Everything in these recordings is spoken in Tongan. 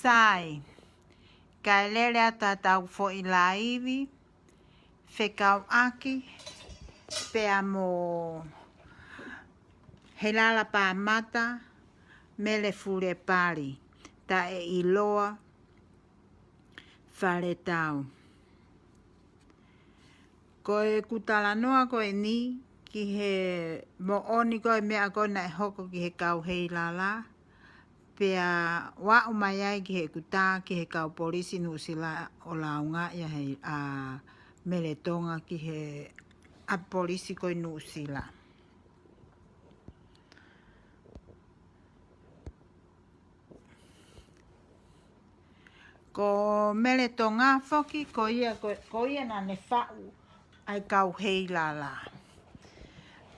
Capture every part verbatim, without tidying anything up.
Sai, kae lele atu ʻetau foʻi laivi fekauʻaki pea mo Heilala Pāmata Mele Fulepali, taʻeʻiloa Faletau. Ko ʻeku talanoa ko eni ki he moʻoni ko e meʻa ko ē naʻe hoko ki he kau Heilala, pea ʻoku aʻu mai ai ki heʻeku tā ki he kau polisi Nuʻusila ʻo lāungaʻi ʻa Mele Tonga ki he ʻapi polisi ko ē Nuʻusila. Ko Mele Tonga foki, ko ia, ko, ko ia naʻa ne faʻu ʻa e kau Heilala.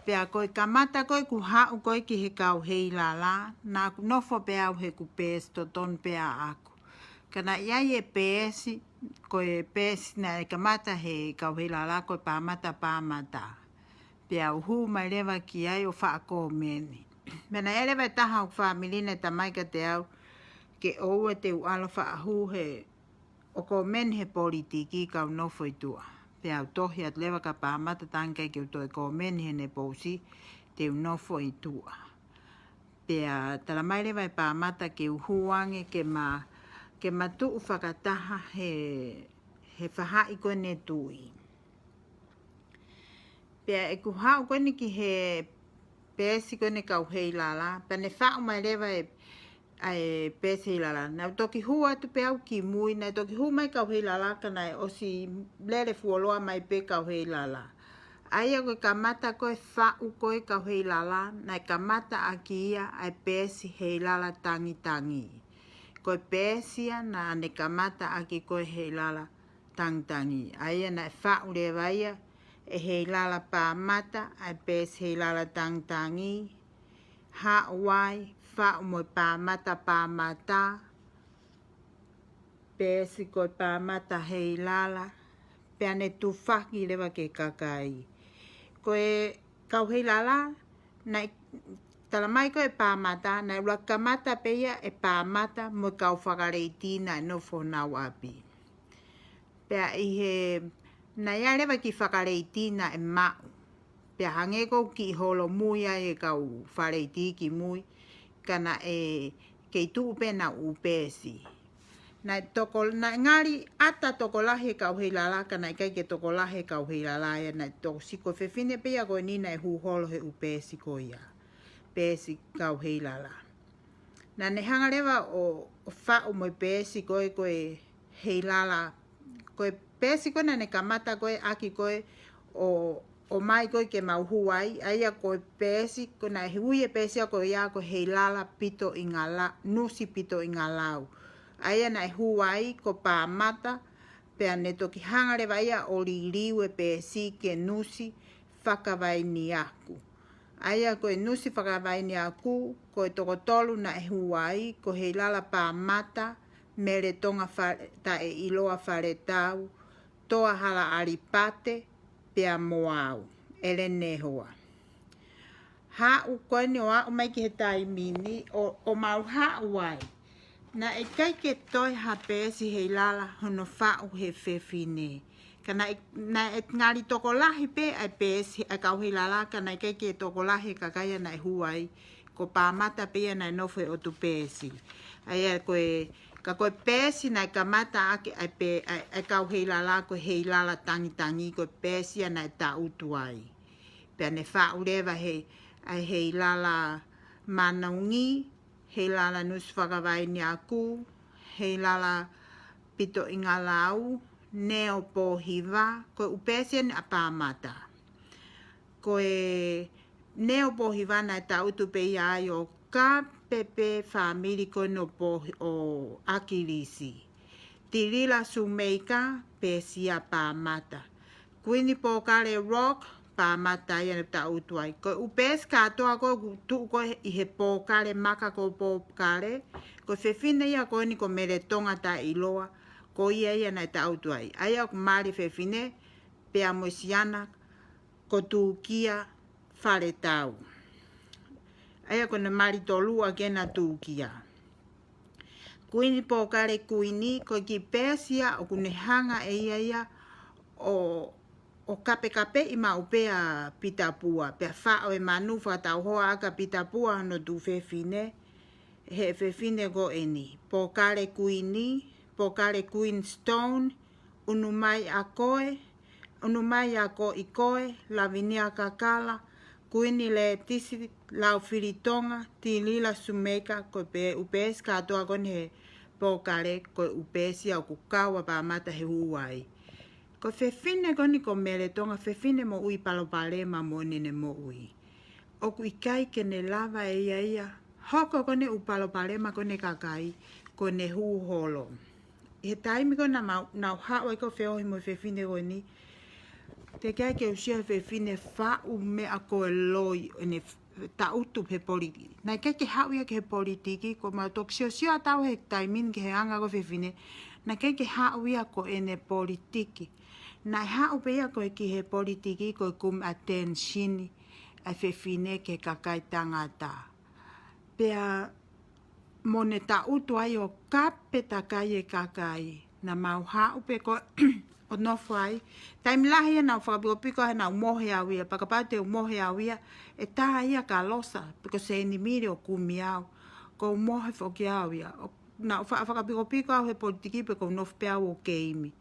Pea ko e kamata ko ē ʻeku haʻu ko ē ki he kau Heilala, naʻa ku nofo pē au heʻeku peesi, totonu pē ʻaʻaku. Ka naʻe ʻi ai e peesi, ko e peesi naʻe kamata he kau Heilala ko e Pāmata Pāmata. Pea u hū mai leva ki ai ʻo faʻa kōmeni. Pea naʻe ʻi ai leva e taha ʻo e fāmili naʻe talamai kiate au ke ʻoua te u ʻalu ʻo faʻa hū he ʻo kōmeni he politiki, kau nofo ʻi tuʻa. Pea u tohi atu leva kia Pāmata, tangi ʻikai ke u toe kōmeni heʻene pousi, te u nofo ʻi tuʻa. Pea talamai leva ʻe Pāmata ke u hū ange ke ma, ke ma tuʻu fakataha he, he faʻahi ko ē ne tui. Pea ʻeku haʻu ko eni ki he peesi ko eni kau Heilala, pea ne faʻu mai leva e, ʻa e peesi Heilala. Naʻa ku toki hū atu pē au ki mui, naʻe toki hū mai kau Heilala ka naʻe ʻosi lele fuoloa mai pē kau Heilala. ʻA ia ko e kamata ko e faʻu ko ē kau Heilala, naʻe kamata ʻaki ia ʻa e peesi Heilala Tangitangi. Ko e peesi ia naʻa ne kamata ʻaki ko ē Heilala Tangitangi. ʻA ia naʻe faʻu leva ia ʻe Heilala Pāmata ʻa e peesi Heilala Tangitangi, haʻu ai, faʻu mo e Pāmata Pāmata, peesi ko e Pāmata Heilala, pea ne tufaki leva ki he kakai. Ko e kau Heilala, naʻe talamai ko ē ʻe Pāmata, naʻe ʻuluaki kamata pē ia ʻe Pāmata mo e kau Fakaleiti naʻe nofo honau ʻapi. Pea ʻi he, naʻe ʻi ai leva e kiʻi Fakaleiti naʻe maʻu. Pea hangē ko e kiʻi holomui ai e kau Fakaleiti ki mui, ka naʻe kei tuʻu pē ʻenau ʻū peesi. Naʻe toko, naʻe ngali ʻata tokolahi e kau Heilala, ka naʻe ʻikai ke tokolahi e kau Heilala ia, naʻe tokosiʻi ko e fefine pē ia ko eni naʻe hū holo he ʻū peesi ko ia. Peesi kau Heilala. Naʻa ne hanga leva ʻo, ʻo faʻu mo e peesi ko ē, ko e Heilala. Ko e peesi ko ē naʻa ne kamata ko ē ʻaki ko ē ʻo, ʻomai ko ē ke mau hū ai, ʻa ia ko e peesi, ko e naʻe ui e peesi ia ko ia ko e Heilala Pitoʻingalau, Nusi Pitoʻingalau. ʻA ia naʻe hū ai ko Pāmata, pea ne toki hanga leva ia ʻo liliu e peesi ke Nusi Fakavainiaku. ʻA ia ko e Nusi Fakavainiaku, ko e toko tolu naʻe hū ai, ko Heilala Pāmata, Mele Tonga Fa-, Taʻeʻiloa Faletau, Toa Halaʻalipate, pea mo au, ʻElene Hoa. Haʻu ko eni ʻo aʻu mai ki he taimi ni ʻo, ʻo mau haʻu ai. Naʻe ʻikai ke toe ha peesi Heilala hono faʻu he fefine. Ka naʻe, naʻe ngali tokolahi pē ʻa e peesi, ʻa e kau Heilala, ka naʻe ʻikai ke tokolahi e kakai ia naʻe hū ai. Ko Pāmata pē ia naʻe nofo he ʻotu peesi. ʻA ia ko e, ka ko e peesi naʻe kamata ʻaki ʻa e pe-, ʻa e, ʻa e kau Heilala, ko e Heilala Tangitangi, ko e peesi ia naʻe tangutu ai. Pea ne faʻu leva he, ʻa e Heilala Māʻoniʻoni, Heilala Nusi Fakavainiaku, Heilala Pitoʻingalau, Neo Pōhiva, ko e ʻū peesi eni ʻa Pāmata. Ko e Neo Pōhiva naʻe tangutu pē ia ai ʻo ka pepe fāmili ko ē ʻo Pōhi-, ʻo ʻAkilisi. Tilila Sumeika, peesi ia ʻa Pāmata. Kuini Pōkale Rock, Pāmata ia naʻe tangutu ai. Ko e ʻū peesi kātoa ko ē ʻoku tuʻu ko ē ʻi he pōkale, maka ko ē ʻo Pōkale. Ko e fefine ia ko eni ko Mele Tonga Taʻeʻiloa, ko ia ia naʻe tangutu ai. ʻA ia ʻoku mali e fefine, pea mo e siana ko Tūkia Faletau. ʻA ia ko ʻene mali tolu ʻa ē ko ena Tūkia. Kuini, pōkale kuini, ko e kiʻi peesi ia ʻoku ne hanga ʻe ia ia ʻo, ʻo kapekapeʻi maʻu pē ʻa Pitapua, pea faʻo e manu fakatauhoa ʻaki ʻa Pitapua hono tuofefine, he fefine ko eni. Pōkale kuini, pōkale Queen Stone, ʻUnumai ʻa koe, ʻUnumai ʻa koe ʻi koe, Lavinia Kakala, Kuini Letisi Laufilitonga, Tilila Sumeika, ko e pē, ʻū peesi kātoa ko eni he pōkale, ko e ʻū peesi ia ʻoku kau ʻa Pāmata he hū ai. Ko e fefine ko eni ko Mele Tonga, fefine moʻui palopalema mo ʻene moʻui. ʻOku ʻikai ke ne lava ʻe ia ia, hoko ko ʻene ʻū palopalema ko ʻene kakai, ko ʻene hū holo. ʻI he taimi ko ē naʻa mau, naʻa ku haʻu ai ʻo feohi mo e fefine ko eni, teʻeki ai ke u sio he fefine faʻu meʻa ko e loi ʻene f-, taʻutu he politiki. Naʻe ʻikai ke haʻu ia ki he politiki, ko ʻemau toki siosio ʻa tautolu he taimi ni ki he anga ko ē fefine, naʻe ʻikai ke haʻu ia ko ʻene politiki. Naʻe haʻu pē ia ko ē ki he politiki ko e kumi attention ʻa e fefine ki he kakai tangata. Pea mo ʻene taʻutu ai ʻo kape takai e kakai. Naʻa mau haʻu pē ko ē ʻo nofo ai. Taimi lahi ia naʻa ku fakapikopiko he naʻa ku mohe au ia. Pea kapau te u mohe au ia, ʻe tā ia kia Losa, pe ko Seinimili ʻo kumi au. Ko u mohe foki au ia. ʻO, naʻa ku fa-, fakapikopiko au he politiki pea ko u nofo pē au ʻo keimi.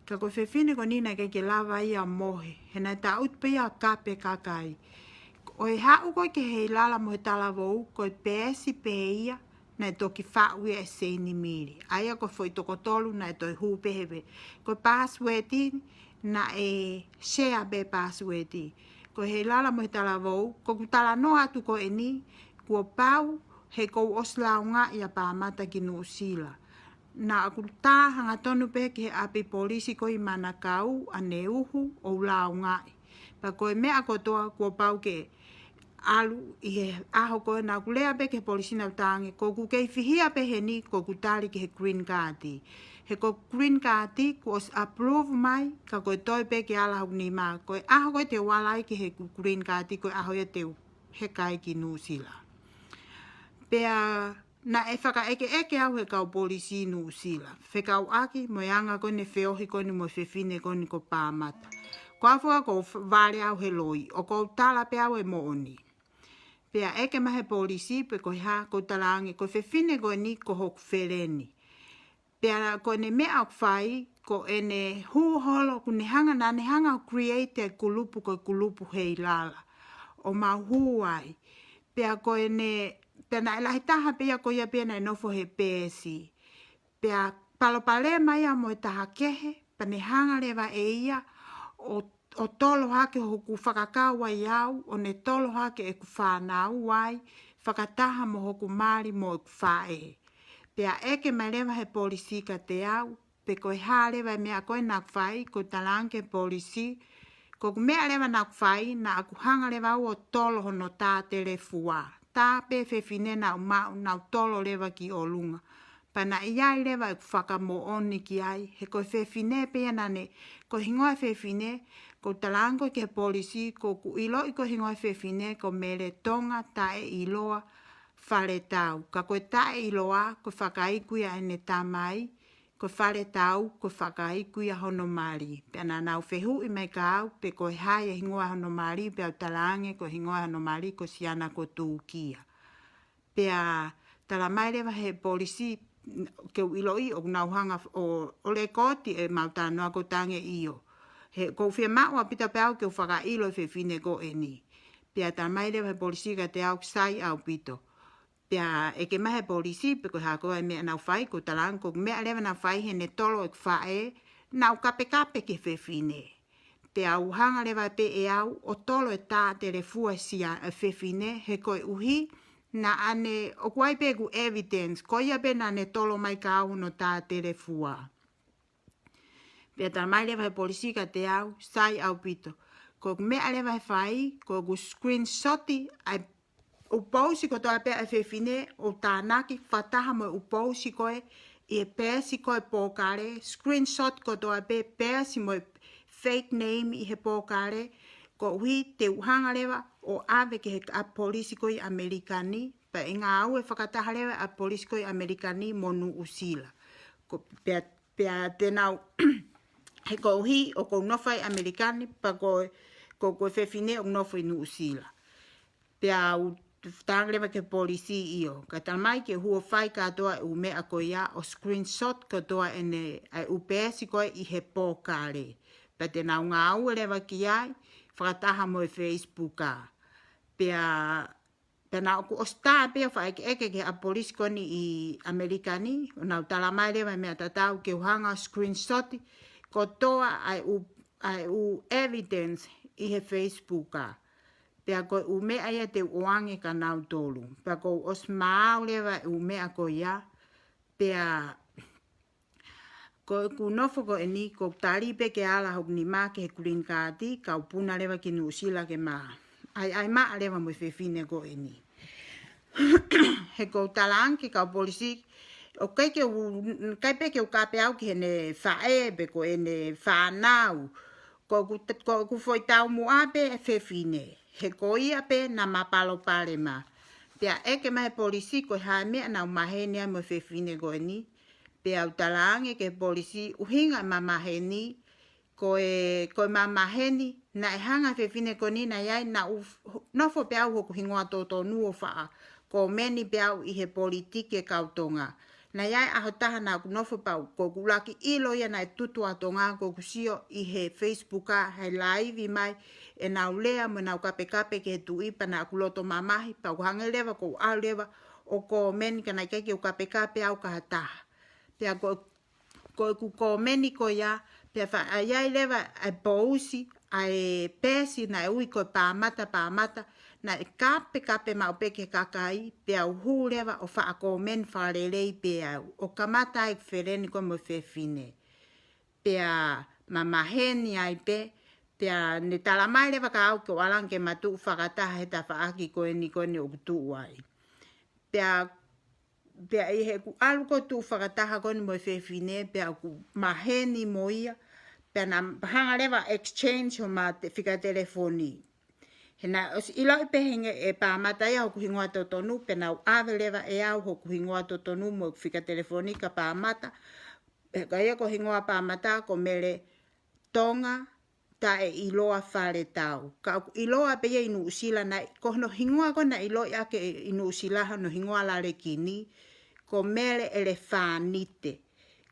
Ka ko e fefine ko eni naʻe ʻikai ke lava ia ʻo mohe. He naʻe taʻutu pē ia ʻo kape kakai. ʻO e haʻu ko ē ki he Heilala mo e Talavou, ko e peesi pē ia naʻe toki faʻu ia ʻe Seinimili. ʻA ia ko e foʻi toko tolu naʻe toe hū pē he pē. Ko e password naʻe share pē password. Ko e Heilala mo e Talavou, ko ʻeku talanoa atu ko eni, kuo pau he kuo u ʻosi lāungaʻi ʻa Pāmata ki Nuʻusila. Naʻa ku tā hangatonu pē ki he ʻapi polisi ko ē ʻi Manukau, ʻaneuhu ʻo u lāungaʻi. Pea ko e meʻa kotoa kuo pau ke ʻalu ʻi he ʻaho ko ē. Naʻa ku lea pē ki he polisi naʻa ku talaange, ko ʻeku kei fihia pē heni ko ʻeku tali ki he green card. He ko e green card kuo ʻosi approve mai, ka ko e toe pē ke ala hoku nima. Ko e ʻaho ko ē te u ala ai ki he green card, ko e ʻaho ia te u heka ai ki Nuʻusila. Pea naʻe fakaʻekeʻeke au he kau polisi Nuʻusila fekauʻaki mo e anga ko ē ʻene feohi ko eni mo e fefine ko eni ko Pāmata. Ko au foki ko u f-, vale au he loi, ʻoku ou tala pē au e moʻoni. Pea ʻeke mai he polisi pe ko e hā, ko u talaange ko e fefine ko eni ko hoku feleni. Pea ko ʻene meʻa ʻoku fai, ko ʻene hū holo, ʻoku ne hanga, naʻa ne hanga ʻo create e kulupu ko e kulupu Heilala ʻo mau hū ai. Pea ko ʻene, pea naʻe lahi taha pē ia ko ia pē naʻe nofo he peesi. Pea palopalema ia mo e taha kehe, pea ne hanga leva ʻe ia ʻo, ʻo tolo hake hoku fakakau ai au, ʻo ne tolo hake ʻeku fānau ai, fakataha mo hoku mali mo ʻeku faʻē. Pea ʻeke mai leva he polisi kiate au, pe ko e hā leva e meʻa ko ē naʻa ku fai, ko u talaange ki he polisi, ko ʻeku meʻa leva naʻa ku fai, naʻa ku hanga leva au ʻo tolo hono tā telefua. Tā pē fefine naʻa ku maʻu, naʻa ku tolo leva ki ʻolunga. Pea naʻe ʻi ai leva ʻeku fakamoʻoni ki ai, he ko e fefine pē ia naʻa ne, ko e hingoa e fefine, ko u talaange ki he polisi, ko ʻeku ʻiloʻi ko e hingoa e fefine, ko Mele Tonga Taʻeʻiloa Faletau. Ka ko e Taʻeʻiloa, ko e fakaiku ia ʻene tamai, ko Faletau, ko e fakaiku ia hono mali. Pea naʻa nau fehuʻi mai kia au, pe ko e hā e hingoa hono mali, pea u talaange ko e hingoa hono mali, ko Siana ko Tūkia. Pea tala mai leva he polisi, ke u ʻiloʻi, ʻoku nau hanga ʻo, ʻo lekooti ʻemau talanoa, ko u talaange ʻio. He ko u fiemaʻu ʻaupito pē au ke u fakaʻilo e fefine ko eni. Pea tala mai leva he polisi kiate au, sai ʻaupito. Pea ʻeke mai he polisi, pe ko e hā koā e meʻa naʻa ku fai, ko u talaange ko e meʻa leva naʻa ku fai heʻene tolo ʻeku faʻē, naʻa ku kapekape ki he fefine. Pea u hanga leva pē ʻe au ʻo tolo e tā telefua ʻa Sia-, ʻa e fefine, he koeʻuhi naʻa ne, ʻoku ʻi ai pē ʻeku evidence, ko ia pē naʻa ne tolo mai kia au hono tā telefua. Pea tala mai leva he polisi kiate au, sai ʻaupito. Ko ʻeku meʻa leva ʻe fai, ko ʻeku screenshot ʻa e ʻū pousi kotoa pē ʻa e fefine, ʻo tānaki fakataha mo e ʻū pousi ko ē ʻi he peesi ko ē pōkale, screenshot kotoa pē, peesi mo e fake name ʻi he pōkale, koeʻuhi te u hanga leva ʻo ʻave ki he ʻapi polisi ko ē ʻi ʻAmelika ni, pea ʻe ngāue fakataha leva ʻapi polisi ko ē ʻi ʻAmelika ni mo Nuʻusila. Ko, pea, pea te nau, he koeʻuhi ʻoku ou nofo ʻi ʻAmelika ni, pea ko, ko, ko e fefine ʻoku nofo ʻi Nuʻusila. Pea u talaange leva ki he polisi ʻio. Ka talamai ke u hū ʻo fai kātoa e ʻū meʻa ko ia ʻo screenshot kātoa ʻene, ʻa e ʻū peesi ko ē ʻi he pōkale. Pea te nau ngāue leva ki ai, fakataha mo e Facebook ā. Pea, pea naʻá ku ʻosi tā pē ʻo fakaʻekeʻeke ki he ʻapi polisi ko eni ʻi ʻAmelika ni, ʻo nau talamai leva e meʻa tatau ke u hanga ʻo screenshot kātoa ʻa e ʻū, ʻa e ʻū evidence ʻi he Facebook ā. Pea ko e ʻū meʻa ia te u ʻoange kia nautolu. Pea kuo u ʻosi maau leva e ʻū meʻa ko ia. Pea ko ʻeku nofo ko eni, kuo u tali pē ke ala hoku nima ki he green card, kau puna leva ki Nuʻusila ke ma ʻai, ʻai maʻa leva mo e fefine ko eni. He kuo u talaange ki he kau polisi, ʻoku ʻikai ke u, ʻikai pē ke u kape au ki heʻene faʻē pe ko ʻene fānau. Ko ʻeku, ko ʻeku foʻi taumuʻa pē e fefine. He ko ia pē naʻá ma palopalema. Pea ʻeke mai he polisi ko e hā e meʻa naʻá ku maheni ai mo e fefine ko eni. Pea u talaange ki he polisi ʻuhinga e mamaheni, ko e, ko e mamaheni, naʻe hanga e fefine ko eni naʻe ʻi ai, naʻá ku f-, nofo pē au hoku hingoa totonu ʻo faʻa kōmeni pē au ʻi he politiki e kau Tonga. Naʻe ʻi ai e ʻaho ʻe taha naʻá ku nofo pē au, ko ʻeku ʻuluaki ʻilo ia naʻe tutu ʻa Tonga, ko ʻeku sio ʻi he Facebook ā, he laivi mai ʻenau lea mo ʻenau kapekape ki he tuʻi, pea naʻá ku loto mamahi, pea u hangē leva kuo u ʻalu leva ʻo kōmeni ka naʻe ʻikai ke u kapekape au ki ha taha. Pea ko, ko ʻeku kōmeni ko ia, pea faʻa ʻi ai leva e pousi, ʻa e peesi naʻe ui ko e Pāmata, Pāmata, naʻe kapekape maʻu pē ki he kakai, pea u hū leva ʻo faʻa kōmeni fakalelei pē au. ʻO kamata ai e feleni ko ē mo e fefine. Pea ma maheni ai pē, pea ne talamai leva kia au ke u ʻalu ange ke ma tuʻu fakataha he tafaʻaki ko eni ko eni ʻoku tuʻu ai. Pea, pea ʻi heʻeku ʻalu ko ē ʻo tuʻu fakataha ko eni mo e fefine, pea ʻoku maheni mo ia, pea naʻá ma hanga leva ʻo exchange homa te-, fika telefoni. He naʻe ʻosi ʻiloʻi pē hangē ʻe Pāmata ia hoku hingoa totonu, pea nau ʻave leva ʻe au hoku hingoa totonu mo e fika telefoni kia Pāmata. He ko ia ko e hingoa ʻo Pāmata ko Mele Tonga Taʻeʻiloa Faletau. Ka ʻoku ʻiloa pē ia ʻi Nuʻusila naʻe, ko hono hingoa ko ē naʻe ʻiloʻi ʻaki ʻi Nuʻusila hono hingoa lalekini, ko Mele ʻElefānite.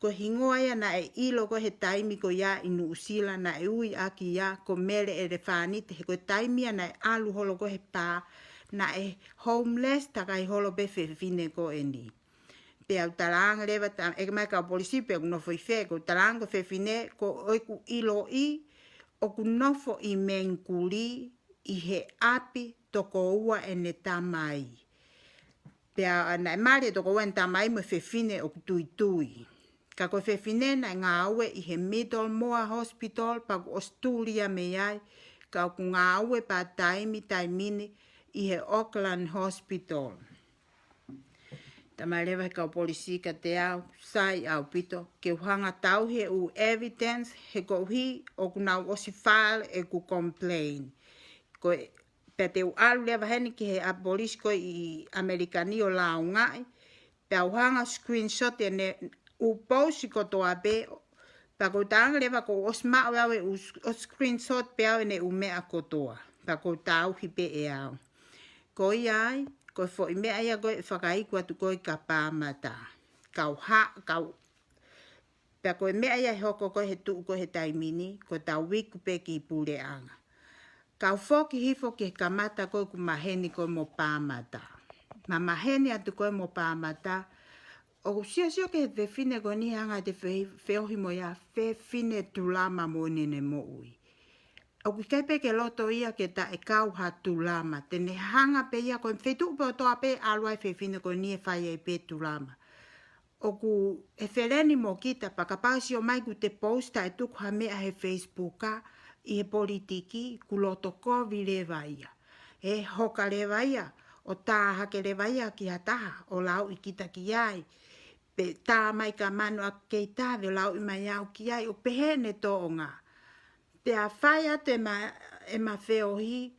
Ko e hingoa ia naʻe ʻilo ko ē he taimi ko ia ʻi Nuʻusila naʻe ui ʻaki ia ko Mele ʻElefānite, he ko e taimi ia naʻe ʻalu holo ko ē he pā, naʻe homeless takai holo pē e fefine ko eni. Pea u talaange leva, ta-, ʻeke mai e kau polisi pe ʻoku nofo ʻi fē, ko u talaange ki he fefine, ko ʻeku ʻiloʻi, ʻoku nofo ʻi Mengikuli ʻi he ʻapi tokoua ʻene tamai. Pea naʻe mali e tokoua ʻene tamai mo e fefine ʻoku tuitui. Ka ko e fefine naʻe ngāue ʻi he Middlemore Hospital, pea kuo ʻosi tuli ia mei ai, ka ʻoku ngāue part-time taimi ni ʻi he Auckland Hospital. Talamai leva he kau polisi kiate au, sai ʻaupito, ke u hanga ʻo tauhi e ʻū evidence, he koeʻuhi ʻoku nau ʻosi file ʻeku complaint. Ko e, pea te u ʻalu leva heni ki he ʻapi polisi ko ē ʻi ʻAmelika ni ʻo lāungaʻi, pea u hanga ʻo screenshot ʻene ʻū pousi kotoa pē, pea ko u talaange leva kuo u ʻosi maʻu ʻe au e ʻū s-, ʻo screenshot pē au ʻene ʻū meʻa kotoa, pea ko u tauhi pē ʻe au. Ko ia ai, ko e foʻi meʻa ia ko ē ʻe fakaiku atu ko ē kia Pāmata. Kau ha-, kau, pea ko e meʻa ia ʻe hoko ko ē he tuʻu ko ē he taimi ni, ko ʻetau iku pē ki puleʻanga. Kau foki hifo ki he kamata ko ē ʻeku maheni ko ē mo Pāmata. Ma maheni atu ko ē mo Pāmata, ʻoku siosio ki he fefine ko eni he anga ʻete fe-, feohi mo ia, fefine tulama mo ʻene moʻui. ʻOku ʻikai pē ke loto ia ke taʻekau ha tulama. Te ne hanga pē ia ko e feituʻu pē kotoa pē ʻe ʻalu ai e fefine ko eni ʻe fai ai pē tulama. ʻOku ʻi he feleni mo kita pea kapau ʻe sio mai kuo te post ʻe tuku ha meʻa he Facebook ā ʻi he politiki, kuo loto kovi leva ia. ʻE hoka leva ia, ʻo tā hake leva ia ki ha taha, ʻo lauʻi kita ki ai. Pe tā mai kia Manuʻa Keita, ʻo lauʻi mai au ki ai, ʻo pehē ʻene tōʻonga. Pea fai atu e ma-, ʻema feohi,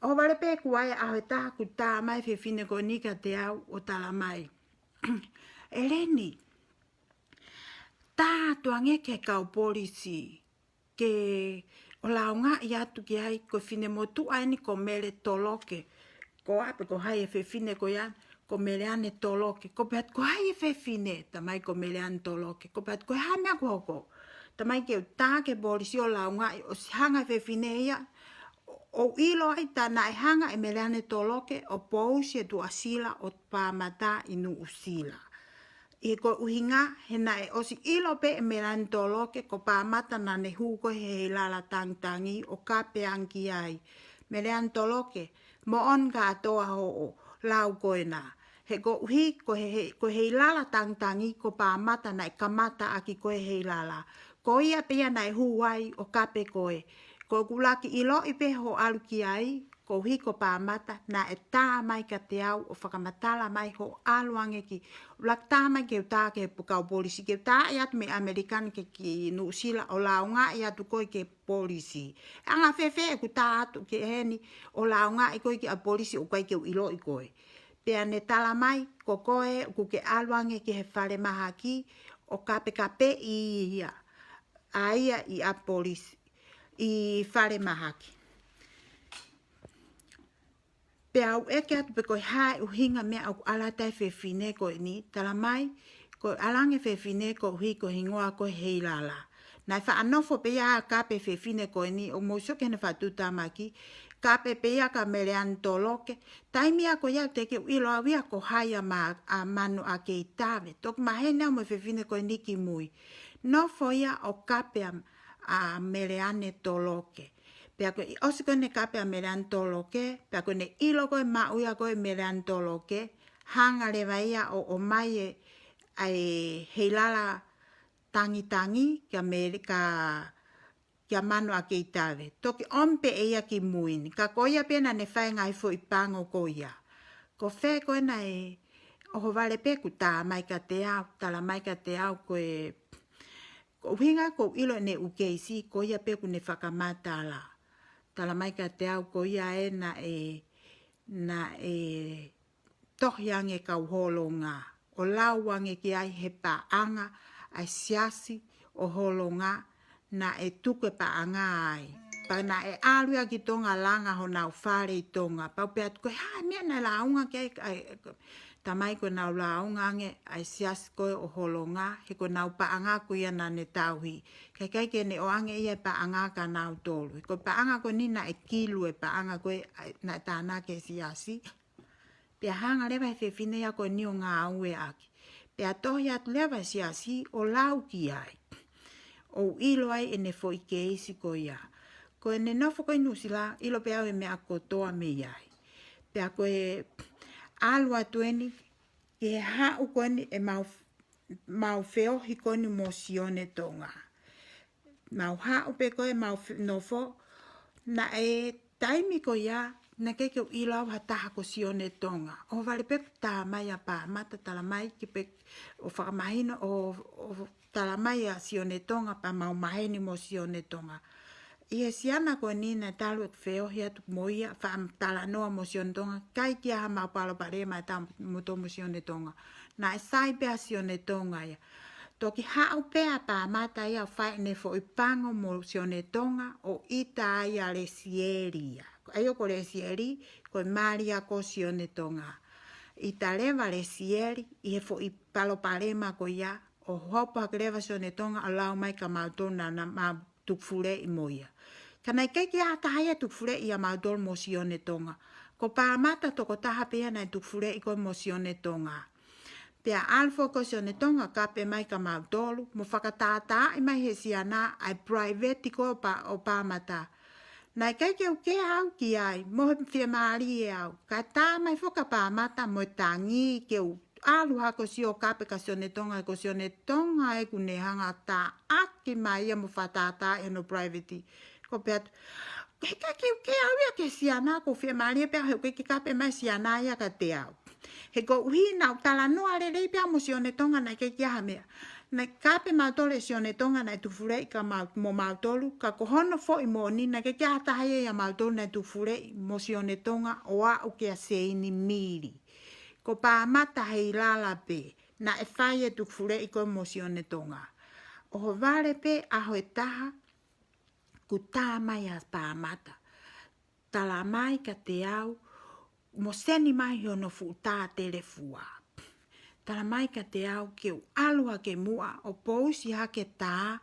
ʻohovale pē kuo ʻi ai e ʻaho ʻe taha kuo tā mai e fefine ko eni kiate au ʻo talamai, ʻEleni, tā atu ange ki he kau polisi ke ʻo lāungaʻi atu ki ai, ko e finemotuʻa eni ko Mele Toloke. Ko ā pē ko hai e fefine ko ia, ko Meleane Toloke. Ko pehē atu ko hai e fefine, talamai ko Meleane Toloke. Ko pehē atu ko e hā e meʻa kuo hoko? Talamai ke u tā ki he polisi ʻo lāungaʻi, ʻosi hanga e fefine ia ʻo, ʻo ʻilo ai tā naʻe hanga ʻe Meleane Toloke ʻo pousi e tuʻasila ʻo Pāmata ʻi Nuʻusila. ʻI he ko e ʻuhinga, he naʻe ʻosi ʻilo pē ʻe Meleane Toloke ko Pāmata naʻa ne hū ko ē he Heilala Tangitangi ʻo kape ange ki ai. Meleane Toloke, moʻoni kātoa hoʻo lau ko ena. He koeʻuhi, ko e he, he, ko e Heilala Tangitangi ko Pāmata naʻe kamata ʻaki ko ē e Heilala. Ko ia pē ia naʻe hū ai ʻo kape koe. Ko ʻeku ʻuluaki ʻiloʻi pē hoʻo ʻalu ki ai, koeʻuhi ko Pāmata, naʻe tā mai kiate au ʻo fakamatala mai hoʻo ʻalu ange ki, ʻuluaki tā mai ke u tā ki he kau polisi, ke u tāʻi atu mei ʻAmelika ni ki, ki Nuʻusila ʻo lāungaʻi atu koe ki he polisi. ʻE anga fēfē ʻeku tā atu ki heni ʻo lāungaʻi koe ki he polisi ʻoku ʻikai ke u ʻiloʻi koe? Pea ne talamai, ko koe ʻoku ke ʻalu ange ki he falemahaki ʻo kapekapeʻi ia, ʻa ia ʻi ʻapi polisi, ʻi falemahaki. Pea u ʻeke atu pe ko e hā e ʻuhinga meʻa ʻoku ʻalu atu ai e fefine ko eni, talamai, ko e ʻalu ange e fefine koeʻuhi ko e hingoa ko e Heilala. Naʻe faʻa nofo pē ia ʻo kape e fefine ko eni, ʻo mou sio ki heʻene faʻa tuʻutāmaki, kape pē ia kia Meleane Toloke. Taimi ia ko ia teʻeki ke u ʻilo au ia ko hai ʻa Ma-, ʻa Manuʻakeitave. Toki maheni au mo e fefine ko eni kimui. Nofo ia ʻo kape ʻa, ʻa Meleane Toloke. Pea ko e ʻosi ko ē ʻene kape ʻa Meleane Toloke, pea ko ʻene ʻilo ko ē e maʻu ia ko ē ʻe Meleane Toloke, hanga leva ia ʻo, ʻomai e, ʻa e Heilala Tangitangi kia Mele-, kia, kia Manuʻakeitave. Toki ʻomi pē ʻe ia kimui ni. Ka ko ia pē naʻa ne fai e ngaahi foʻi pango ko ia. Ko fē ko ē naʻe ʻohovale pē kuo tā mai kiate au, talamai kiate au ko e, ko e ʻuhinga ʻoku ou ʻilo ʻene ʻū keisi, ko ia pē kuo ne fakamatala. Talamai kiate au ko ia ē naʻe, naʻe tohi ange e kau Holonga ʻo lau ange ki ai he paʻanga ʻa e siasi ʻo Holonga naʻe tuku e paʻanga ai. Pea naʻe ʻalu ia ki Tonga ʻo langa honau fale ʻi Tonga. Pea u pehē atu ko e hā e meʻa naʻe lāunga ki ai, ʻa e, talamai ko ʻenau lāunga ange ʻa e siasi ko ē ʻo Holonga, he ko ʻenau paʻanga ko ia naʻa ne tauhi. Kae ʻikai ke ne ʻoange ia e paʻanga kia nautolu. He ko e paʻanga ko eni naʻe kilu e paʻanga ko ē, ʻa e, naʻe tānaki ʻe he siasi. Pea hanga leva ʻe he fefine ia ko eni ʻo ngāueʻaki. Pea tohi atu leva ʻe he siasi ʻo lau ki ai. ʻO u ʻilo ai ʻene foʻi keisi ko ia. Ko ʻene nofo ko ē ʻi Nuʻusila, ʻilo pē au e meʻa kotoa mei ai. Pea ko e ʻalu atu eni, ki he haʻu ko eni ʻemau, mau feohi ko eni mo Sione Tonga. Mau haʻu pē ko ē mau fe-, nofo, naʻe taimi ko ia, naʻe ʻikai ke u ʻilo au ha taha ko Sione Tonga. ʻOhovale pē kuo tā mai ʻa Pāmata, talamai ke pē ʻo fakamahino ʻo, ʻo talamai ʻa Sione Tonga pea mau maheni mo Sione Tonga. ʻI he siana ko eni naʻe talu ʻeku feohi atu mo ia, faʻa talanoa mo Sione Tonga, ʻikai ke ʻi ai haʻamau palopalema ʻe tautolu mo Sione Tonga. Naʻe sai pē ʻa Sione Tonga ia. Toki haʻu pē ʻa Pāmata ia ʻo fai ʻene foʻi pango mo Sione Tonga ʻo ʻita ai ʻa Lesieli ia. ʻA ia ko Lesieli, ko e mali ia ko Sione Tonga. ʻIta leva Lesieli, ʻi he foʻi palopalema ko ia, ʻo hopo hake leva Sione Tonga ʻo lau mai kia mautolu naʻa, naʻa mau tukufuleʻi mo ia. Ka naʻe ʻikai ke ʻi ai ha taha ia tukufuleʻi ʻia mautolu mo Sione Tonga. Ko Pāmata tokotaha pē ia naʻe tukufuleʻi ko ē mo Sione Tonga. Pea ʻalu foki ko Sione Tonga kape mai kia mautolu, mo fakatātaaʻi mai ʻe he siana ʻa e private ko ē ʻo Pā-, ʻo Pāmata. Naʻe ʻikai ke u kea au ki ai, mo he fiemālie au. Kae tā mai foki ʻa Pāmata mo e tangi ke u ʻalu hake ʻo sio kape kia Sione Tonga, ko Sione Tonga ē kuo ne hanga ʻo taʻaki mai ia mo fakatātaaʻi hono private. Ko u pehē atu, ʻikai ke u kea au ia ki he siana, ʻoku ou fiemālie pē au he ʻoku ʻikai ke kape mai e siana ia kiate au. He koeʻuhi naʻa ku talanoa lelei pē au mo Sione Tonga naʻe ʻikai ke ʻi ai ha meʻa. Naʻe kape mautolu ʻe Sione Tonga naʻe tuku fuleʻi kia mau-, mo mautolu, ka ko hono foʻi moʻoni naʻe ʻikai ke ʻi ai ha taha ia ʻia mautolu naʻe tuku fuleʻi mo Sione Tonga ʻo aʻu kia Seini Mili. Ko Pāmata Heilala pē naʻe fai e tuku fuleʻi ko ē mo Sione Tonga. ʻOhovale pē ʻaho ʻe taha, kuo tā mai ʻa Pāmata. Tala mai kiate au, mo seni mai hono fuʻu tā telefua. Tala mai kiate au ke u ʻalu hake muʻa ʻo pousi hake tā,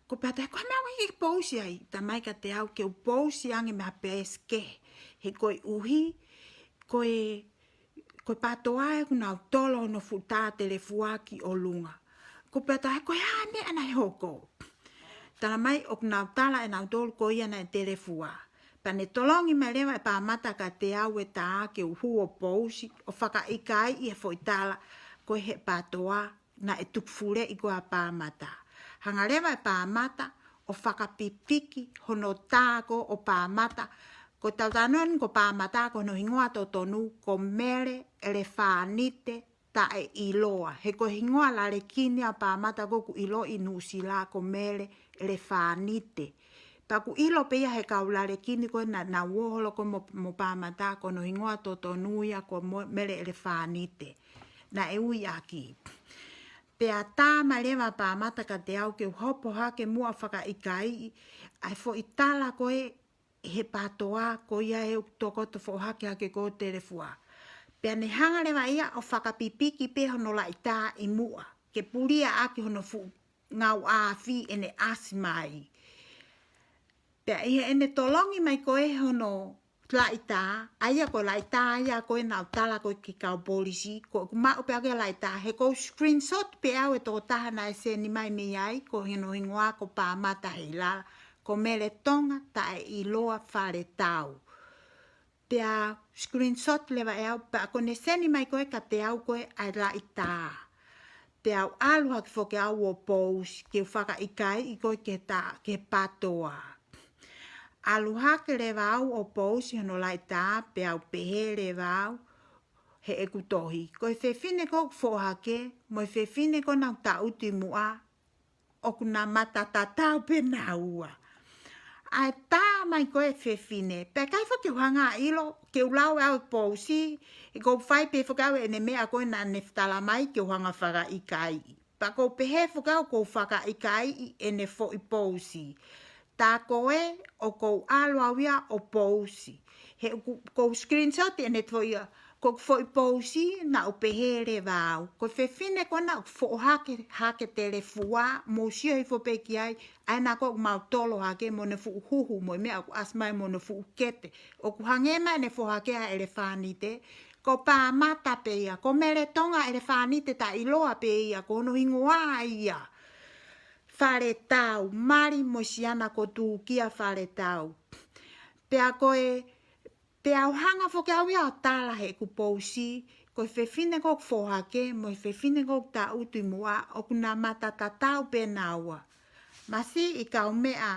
ko pea tae ko e meʻa ʻoku ʻikai ke pousi ai, tala mai kiate au ke u pousi ange mei ha peesi kehe, he koeʻuhi, ko e ko e PTOA ʻoku nau tolo hono fuʻu tā telefua ki ʻolunga. Ko pea tae ko e hā e meʻa naʻe hoko. Tala mai ʻoku nau tala ʻe nautolu ko ia naʻe telefua. Pea ne tolongi mai leva ʻe Pāmata kiate au e tā ke u hū ʻo pousi, ʻo fakaʻikaiʻi e foʻi tala ko e he PTOA naʻe tuku fuleʻi ko ē ʻa Pāmata. Hanga leva ʻe Pāmata ʻo fakapipiki hono tā ko ē ʻo Pāmata. Ko e tau talanoa ni ko Pāmata ko hono hingoa totonu ko Mele ʻElefānite Taʻeʻiloa. He ko e hingoa lalekini ʻa Pāmata ko ē ʻoku ʻiloʻi ʻi Nuʻusila ko Mele ʻElefānite. Pea ʻoku ʻilo pē ia he kau lalekini ko ē naʻa, naʻa nau ō holo ko ē mo, mo Pāmata ko hono hingoa totonu ia ko Mo-, Mele ʻElefānite. Naʻe ui ʻaki. Pea tā mai leva ʻa Pāmata kiate au ke u hopo hake muʻa ʻo fakaʻikaiʻi ʻa e foʻi tala ko ē he PTOA ko ia ʻoku tokoto foʻohake hake ko ē telefua. Pea ne hanga leva ia ʻo fakapipiki pē hono laʻitā ʻi muʻa, ke pulia ʻaki hono fuʻu ngāue afi ʻene ʻasi mai. Pea ʻi heʻene tolongi mai ko ē hono laʻitā, ʻa ia ko e laʻitā ia ko ē naʻa ku tala ko ē ki he kau polisi, ko ʻeku maʻu pē ʻaʻaku e laʻitā, he ʻoku ou screenshot pē au e tokotaha naʻe seni mai mei ai, ko hono hingoa ko Pāmata Heilala, ko Mele Tonga Taʻeʻiloa Faletau. Pea screenshot leva ʻe au, pea ko ʻene seni mai ko ē kiate au ko ē ʻa e laʻitā. Pea u ʻalu hake foki au ʻo pousi, ke u fakaʻikaiʻi ko ē ki he tā, ki he PTOA. ʻAlu hake leva au ʻo pousi hono laʻitā, pea u pehē leva au heʻeku tohi. Ko e fefine ko ē ʻoku foʻohake, mo e fefine ko ē naʻa ku tangutu ʻi muʻa, ʻoku na mata tatau pē naua. ʻA e tā mai ko ē ʻa e fefine, pea ʻikai foki ke u hanga ʻo ʻilo, ke u lau ʻe au e pousi, he ʻoku ou fai pē foki au ʻene meʻa ko ē naʻa ne tala mai ke u hanga ʻo fakaʻikaiʻi. Pea ʻoku ou pehē foki au ʻoku ou fakaʻikaiʻi ʻene foʻi pousi. Tā ko ē ʻoku ou ʻalu au ia ʻo pousi. He ʻoku, ʻoku ou screenshot ʻene foʻi, ko ʻeku foʻi pousi naʻa ku pehē leva au. Ko e fefine ko ē naʻa ku foʻohake, hake telefua, mou sio hifo pē ki ai, ʻa ena ko ē ʻoku mau tolo hake mo ʻene fuʻu huhu, mo e meʻa ʻoku ʻasi mai mo ʻene fuʻu kete. ʻOku hangē mai ʻene foʻohake ʻa e ʻelefānite, ko Pāmata pē ia, ko Mele Tonga ʻElefānite Taʻeʻiloa pē ia, ko hono hingoa ia. Faletau, mali mo e siana ko Tūkia Faletau. Pea ko e, pea u hanga foki au ia ʻo tala heʻeku pousi, ko e fefine ko ē ʻoku foʻohake, mo e fefine ko ē ʻoku tangutu ʻi muʻa, ʻoku na mata tatau pē naua. Masiʻi kaumeʻa,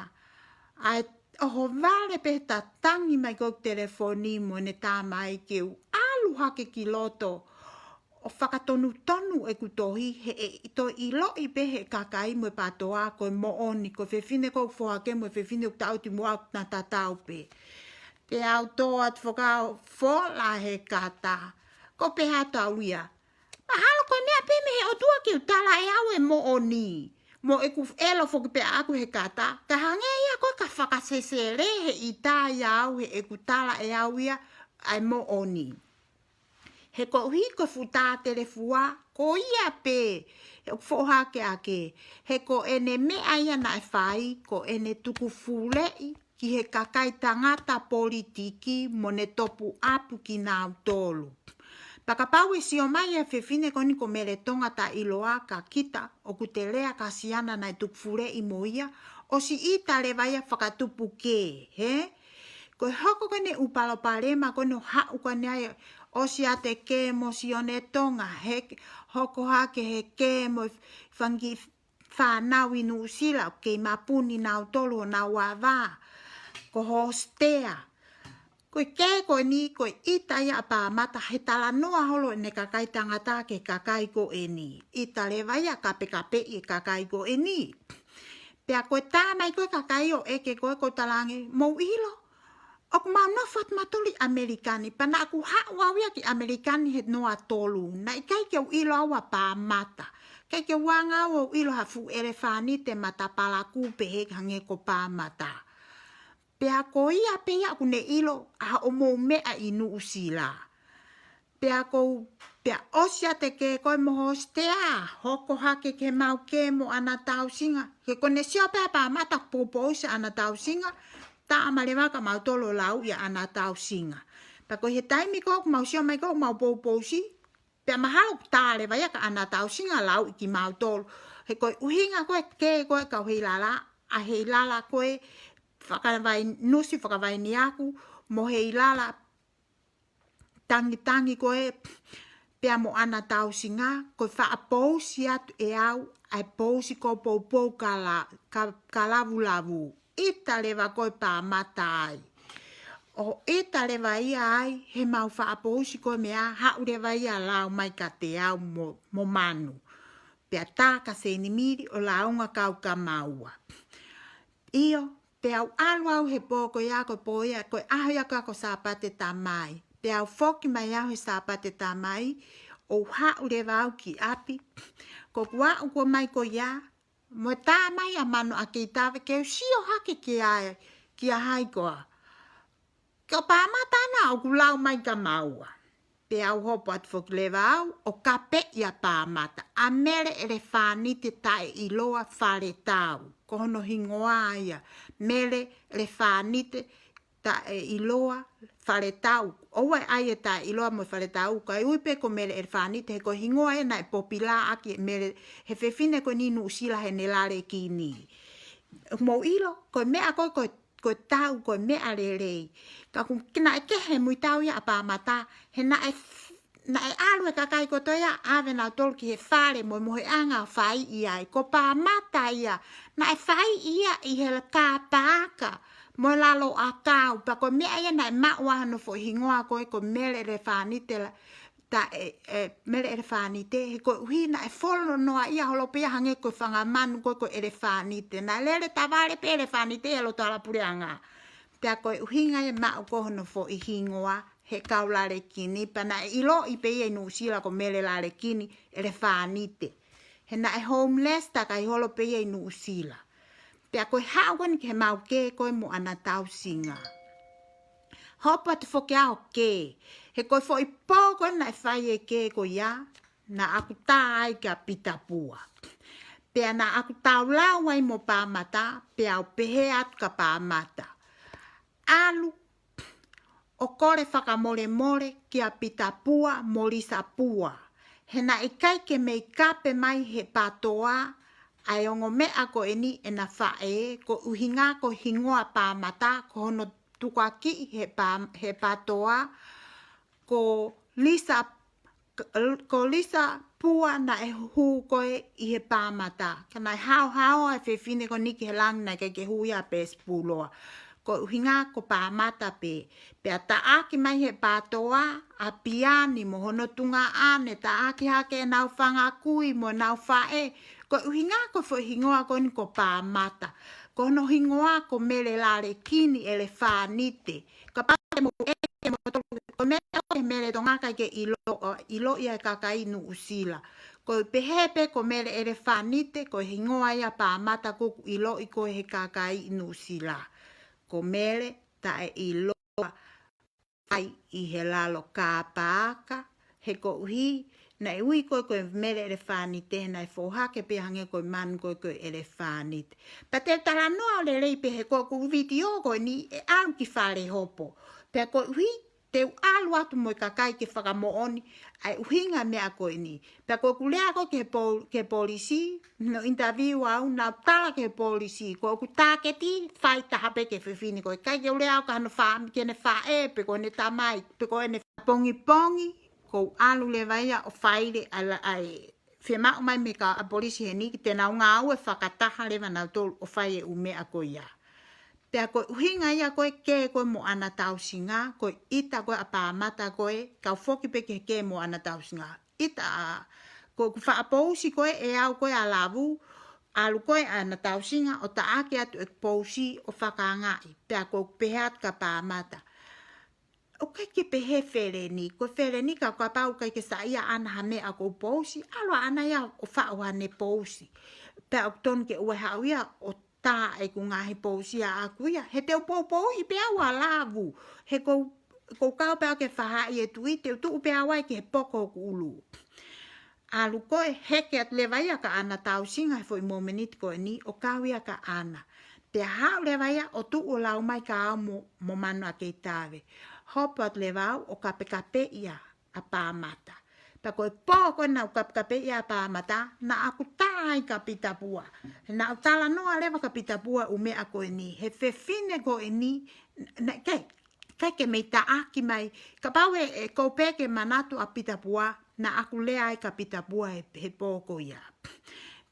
ʻa e ʻohovale pē he tatangi mai ko ē ʻeku telefoni mo ʻene tā mai ke u ʻalu hake ki loto ʻo fakatonutonu ʻeku tohi he ʻe toe ʻiloʻi pē he kakai mo e PTOA ko e moʻoni, ko e fefine ko ē ʻoku foʻohake mo e fefine ʻoku tangutu ʻi muʻa ʻoku na tatau pē. Pea u tō atu foki au ʻo fola he kata. Ko e pehē atu au ia, mahalo ko e meʻa pē mei he ʻOtua ke u tala ʻe au e moʻoni. Mo ʻeku ʻelo foki pē ʻaʻaku he kata, ka hangē ia ko ē ka fakasesele he ʻita ia au heʻeku tala ʻe au ia ʻa e moʻoni. He koeʻuhi ko e fuʻu tā telefua, ko ia pē, he ʻoku foʻohake ake. He ko ʻene meʻa ia naʻe fai, ko ʻene tuku fuleʻi ki he kakai tangata politiki mo ne topuʻapu kinautolu. Pea kapau ʻe sio mai ʻa e fefine ko eni ko Mele Tonga Taʻeʻiloa ka kita ʻoku te lea ki he siana naʻe tuku fuleʻi mo ia, ʻosi ʻita leva ia fakatupu kē, hē? Ko e hoko ko eni ʻū palopalema ko eni ʻoku haʻu ko eni ai, ʻosi ʻa e kē mo Sione Tonga, he hoko hake he kē mo e fanga kiʻi fānau ʻi Nuʻusila, ʻoku kei mapuni nautolu honau ava, ko Hostea, Ko e kē ko eni, ko e ʻita ia ʻa Pāmata he talanoa holo ʻene kakai tangata ki he kakai ko eni. ʻIta leva ia kapekapeʻi e kakai ko eni. Pea ko e tā mai ko e kakai ʻo ʻeke ko ē, ko e talaange, mou ʻilo, ʻoku mau nofo atu mautolu ʻi ʻAmelika ni, pea naʻa ku haʻu au ia ki ʻAmelika ni he noa tolu. Naʻe ʻikai ke u ʻilo au ʻa Pāmata. ʻIkai ke u anga au ʻo ʻilo ha fuʻu ʻelefānite matapalakū pehē hangē ko Pāmata. Pea ko ia pē ia ʻoku ne ʻilo ʻa hoʻomou meʻa ʻi Nuʻusila. Pea ko u, pea ʻosi ʻa e kē ko ē mo hostea, hoko hake ki he mau kē mo ʻAna Tausinga. He ko ʻene sio pē ʻa Pāmata poupousi ʻa ʻAna Tausinga, tā mai leva kia mautolu ʻo lauʻi ʻa ʻAna Tausinga. Pea ko e taimi ko ē ʻoku mau sio mai ko ē ʻoku mau poupousi, pea mahalo ʻoku tā leva ia kia ʻAna Tausinga lauʻi kimautolu. He ko e ʻuhinga ko ē kē ko ē kau Heilala, ʻa Heilala ko ē fakavai, Nusi Fakavainiaku, mo Heilala Tangitangi ko ē, pea mo ʻAna Tausinga, ko e faʻa pousi atu ʻe au ʻa e pousi ko e poupou kala, ka, kalavulavu. ʻIta leva ko ē Pāmata ai. ʻO ʻita leva ia ai, he mau faʻa pousi ko e meʻa, haʻu leva ia ʻo lau mai kiate au mo, mo Manu. Pea tā kia Seinimili ʻo lāunga kau kia maua. ʻIo, pea u ʻalu au he pō ko ia, ko e pō ia, ko e ʻaho ia ko ē ko Sāpate Tamai. Pea u foki mai au he Sāpate Tamai, ʻo haʻu leva au ki ʻapi. Ko ʻeku aʻu ko ē mai ko ia, mo tā mai ʻa Manu ʻAkitave ke u sio hake ki ai, kia hai koā. Ko Pāmata ena ʻoku lau mai kia maua. Pea u hopo atu foki leva au ʻo kapeʻi ʻa Pāmata, ʻa Mele ʻElefānite Taʻeʻiloa Faletau. Ko hono hingoa ia, Mele ʻElefānite Taʻeʻiloa Faletau. ʻOua ʻe ʻai e Taʻeʻiloa mo e Faletau, kae ui pē ko Mele ʻElefānite, he ko e hingoa ē naʻe pōpula ʻaki ʻe Mele, he fefine ko eni Nuʻusila heʻene lale kini. Mou ʻilo, ko e meʻa ko ē, ko e, ko e tau, ko e meʻa lelei. Ka ʻoku naʻe kehe muitau ia ʻa Pāmata, he naʻe f-, naʻe ʻalu e kakai kotoa ia ʻave nautolu ki he fale mo e mohenga ʻo fai ia ai. Ko Pāmata ia, naʻe fai ia ʻi he kāpaka mo e lalo ʻakau. Pea ko e meʻa ia naʻe maʻu ai hono foʻi hingoa ko ē ko Mele ʻElefānite la, taʻe, ʻe, Mele ʻElefānite, he koeʻuhi naʻe folo noa ia holo pē ia hangē ko e fanga manu ko ē ko e ʻelefānite. Naʻe lele tavale pē ʻelefānite ʻi loto hala puleʻanga. Pea ko e ʻuhinga ia e maʻu ko ē hono foʻi hingoa he kau lale kini, pea naʻe ʻiloʻi pē ia ʻi Nuʻusila ko Mele Lale Kini ʻElefānite. He naʻe homeless takai holo pē ia ʻi Nuʻusila. Pea ko e haʻu ko eni ki he mau kē ko ē mo ʻAna Tausinga. Hopo atu foki au ʻo kē. He ko e foʻi pō ko ē naʻe fai e kē ko ia, naʻa ku tā ai kia Pita Pua. Pea naʻa ku tau lau ai mo Pāmata, pea u pehē atu kia Pāmata, ʻalu ʻo kole fakamolemole kia Pita Pua mo Lisa Pua. He naʻe ʻikai ke mei kape mai he PATOA ʻa e ongo meʻa ko eni ʻena faʻē, ko e ʻuhinga ko e hingoa Pāmata, ko hono tukuakiʻi he pa-, he PATOA, ko Lisa, ko Lisa Pua naʻe hū ko ē ʻi he Pāmata. Ka naʻe haohaoa e fefine ko eni ki he langi, naʻe ʻikai ke hū ia ʻa Pesipuloa. Ko e ʻuhinga ko Pāmata pē. Pea taʻaki mai he PATOA ʻa Piani mo hono tuongaʻane, taʻaki hake ʻenau fanga kui mo ʻenau faʻē. Ko e ʻuhinga ko e foʻi hingoa ko eni ko Pāmata. Ko hono hingoa ko Mele Lale Kini ʻElefānite. Kapau te mou ʻeke moutolu, ko e meʻa ko ē Mele Tonga ʻikai ke ʻilo, ʻiloʻi ʻe he kakai Nuʻusila. Ko e pehē pē ko Mele ʻElefānite, ko e hingoa ia Pāmata ʻoku ʻiloʻi ko ē he kakai Nuʻusila. Ko Mele Taʻeʻiloa, fai ʻi he lalo kāpaka, he koeʻuhi naʻe ui ko ē ko e Mele ʻElefānite, he naʻe foʻi hake pē hangē ko e manu ko ē ko e ʻelefānite. Pea te u talanoa lelei pē he ko ʻeku vitiō ko eni ʻe ʻalu ki Fale Hopo. Pea koeʻuhi te u ʻalu atu mo e kakai ke fakamoʻoni ʻa e ʻuhinga meʻa ko eni. Pea ko ʻeku lea ko ē ki he pō-, ki he polisi, naʻa nau interview au, naʻa nau tala ki he polisi, ko ʻeku tāketi fai taha pē ki he fefine ko ē. ʻIkai ke u lea au ki hano fā-, ki heʻene faʻē, pe ko ʻene tamai, pe ko ʻene pongipongi, ko u ʻalu leva ia ʻo faile ʻa la-, ʻa e fiemaʻu mai mei he kau polisi heni, te nau ngāue fakataha leva nautolu ʻo fai e ʻū meʻa ko ia. Pea ko e ʻuhinga ia ko e kē ko ē mo ʻAna Tausinga, ko e ʻita ko ē ʻa Pāmata ko ē, kau foki pē ki he kē mo ʻAna Tausinga. ʻIta ā, ko ʻeku faʻa pousi ko ē ʻe au ko ē ʻa Lavu, ʻalu ko ē ʻAna Tausinga ʻo taʻaki atu ʻeku pousi ʻo fakaangaʻi. Pea ko ʻeku pehē atu kia Pāmata, ʻoku ʻikai ke pehē Feleni, ko Feleni ka kapau ʻoku ʻikai ke saiʻia ʻAna ha meʻa ʻoku ou pousi, ʻalu ʻa ʻAna ia ʻo faʻu haʻane pousi. Pea ʻoku tonu ke ʻoua ʻe haʻu ia ʻo tā ʻeku ngaahi pousi ʻaʻaku ia. He te u poupouʻi pē au ʻa Lavu. He ʻoku ou, ʻoku ou kau pē au ki he faʻahi ʻo e tuʻi, te u tuʻu pē au ai ki he poko ʻoku ʻulu. ʻAlu ko ē, heke atu leva ia kia ʻAna Tausinga he foʻi momeniti ko eni, ʻo kau ia kia ʻAna. Pea haʻu leva ia ʻo tuʻu ʻo lau mai kia au mo, mo Manu ʻa Keitave. Hopo atu leva au ʻo kapekapeʻi ʻa Pāmata. Pea ko e pō ko ē naʻá ku kapekapeʻi ʻa Pāmata, naʻá ku tā ai kia Pita Pua. Naʻá ku talanoa leva kia Pita Pua ʻū meʻa ko eni. He fefine ko eni, naʻe ʻikai, ʻikai ke mei taʻaki mai. Kapau ʻe, ʻe ʻikai pē ke manatu ʻa Pita Pua, naʻá ku lea ai kia Pita Pua he, he pō ko ia.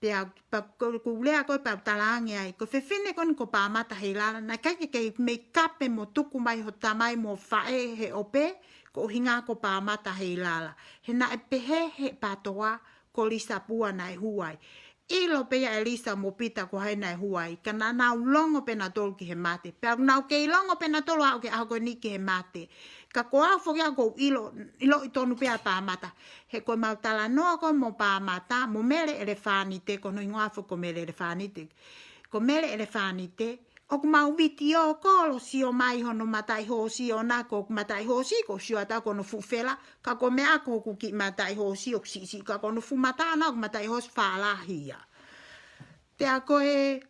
Pea, pea ko, ko e lea ko ē pea u talaange ai, ko e fefine ko eni ko Pāmata Heilala, naʻe ʻikai ke kei mei kape mo tuku mai ho tamai mo faʻē he ʻope, ko e ʻuhinga ko Pāmata Heilala. He naʻe pehē he PATOA, ko Lisa Pua naʻe hū ai. ʻIlo pē ia ʻe Lisa mo Pita ko hai naʻe hū ai, ka naʻa nau longo pē nautolu ki he mate. Pea ʻoku nau kei longo pē nautolu ʻo aʻu ki he ʻaho ko eni ki he mate. Ka ko au foki ʻoku ou ʻilo, ʻiloʻi tonu pē ʻa Pāmata. He ko ʻemau talanoa ko ē mo Pāmata, mo Mele ʻElefānite, ko hono hingoa foki ko Mele ʻElefānite. Ko Mele ʻElefānite, ʻoku mau vitiō kolo sio mai hono mataʻi hoosi ʻona, ko e mataʻi hoosi ko e sio atu ko hono fuʻu fela, ka ko e meʻa ko hoku kiʻi mataʻi hoosi ʻoku siʻisiʻi, ka ko hono fuʻu mata ʻona ko e mataʻi hoosi fālahi ia. Pea ko e,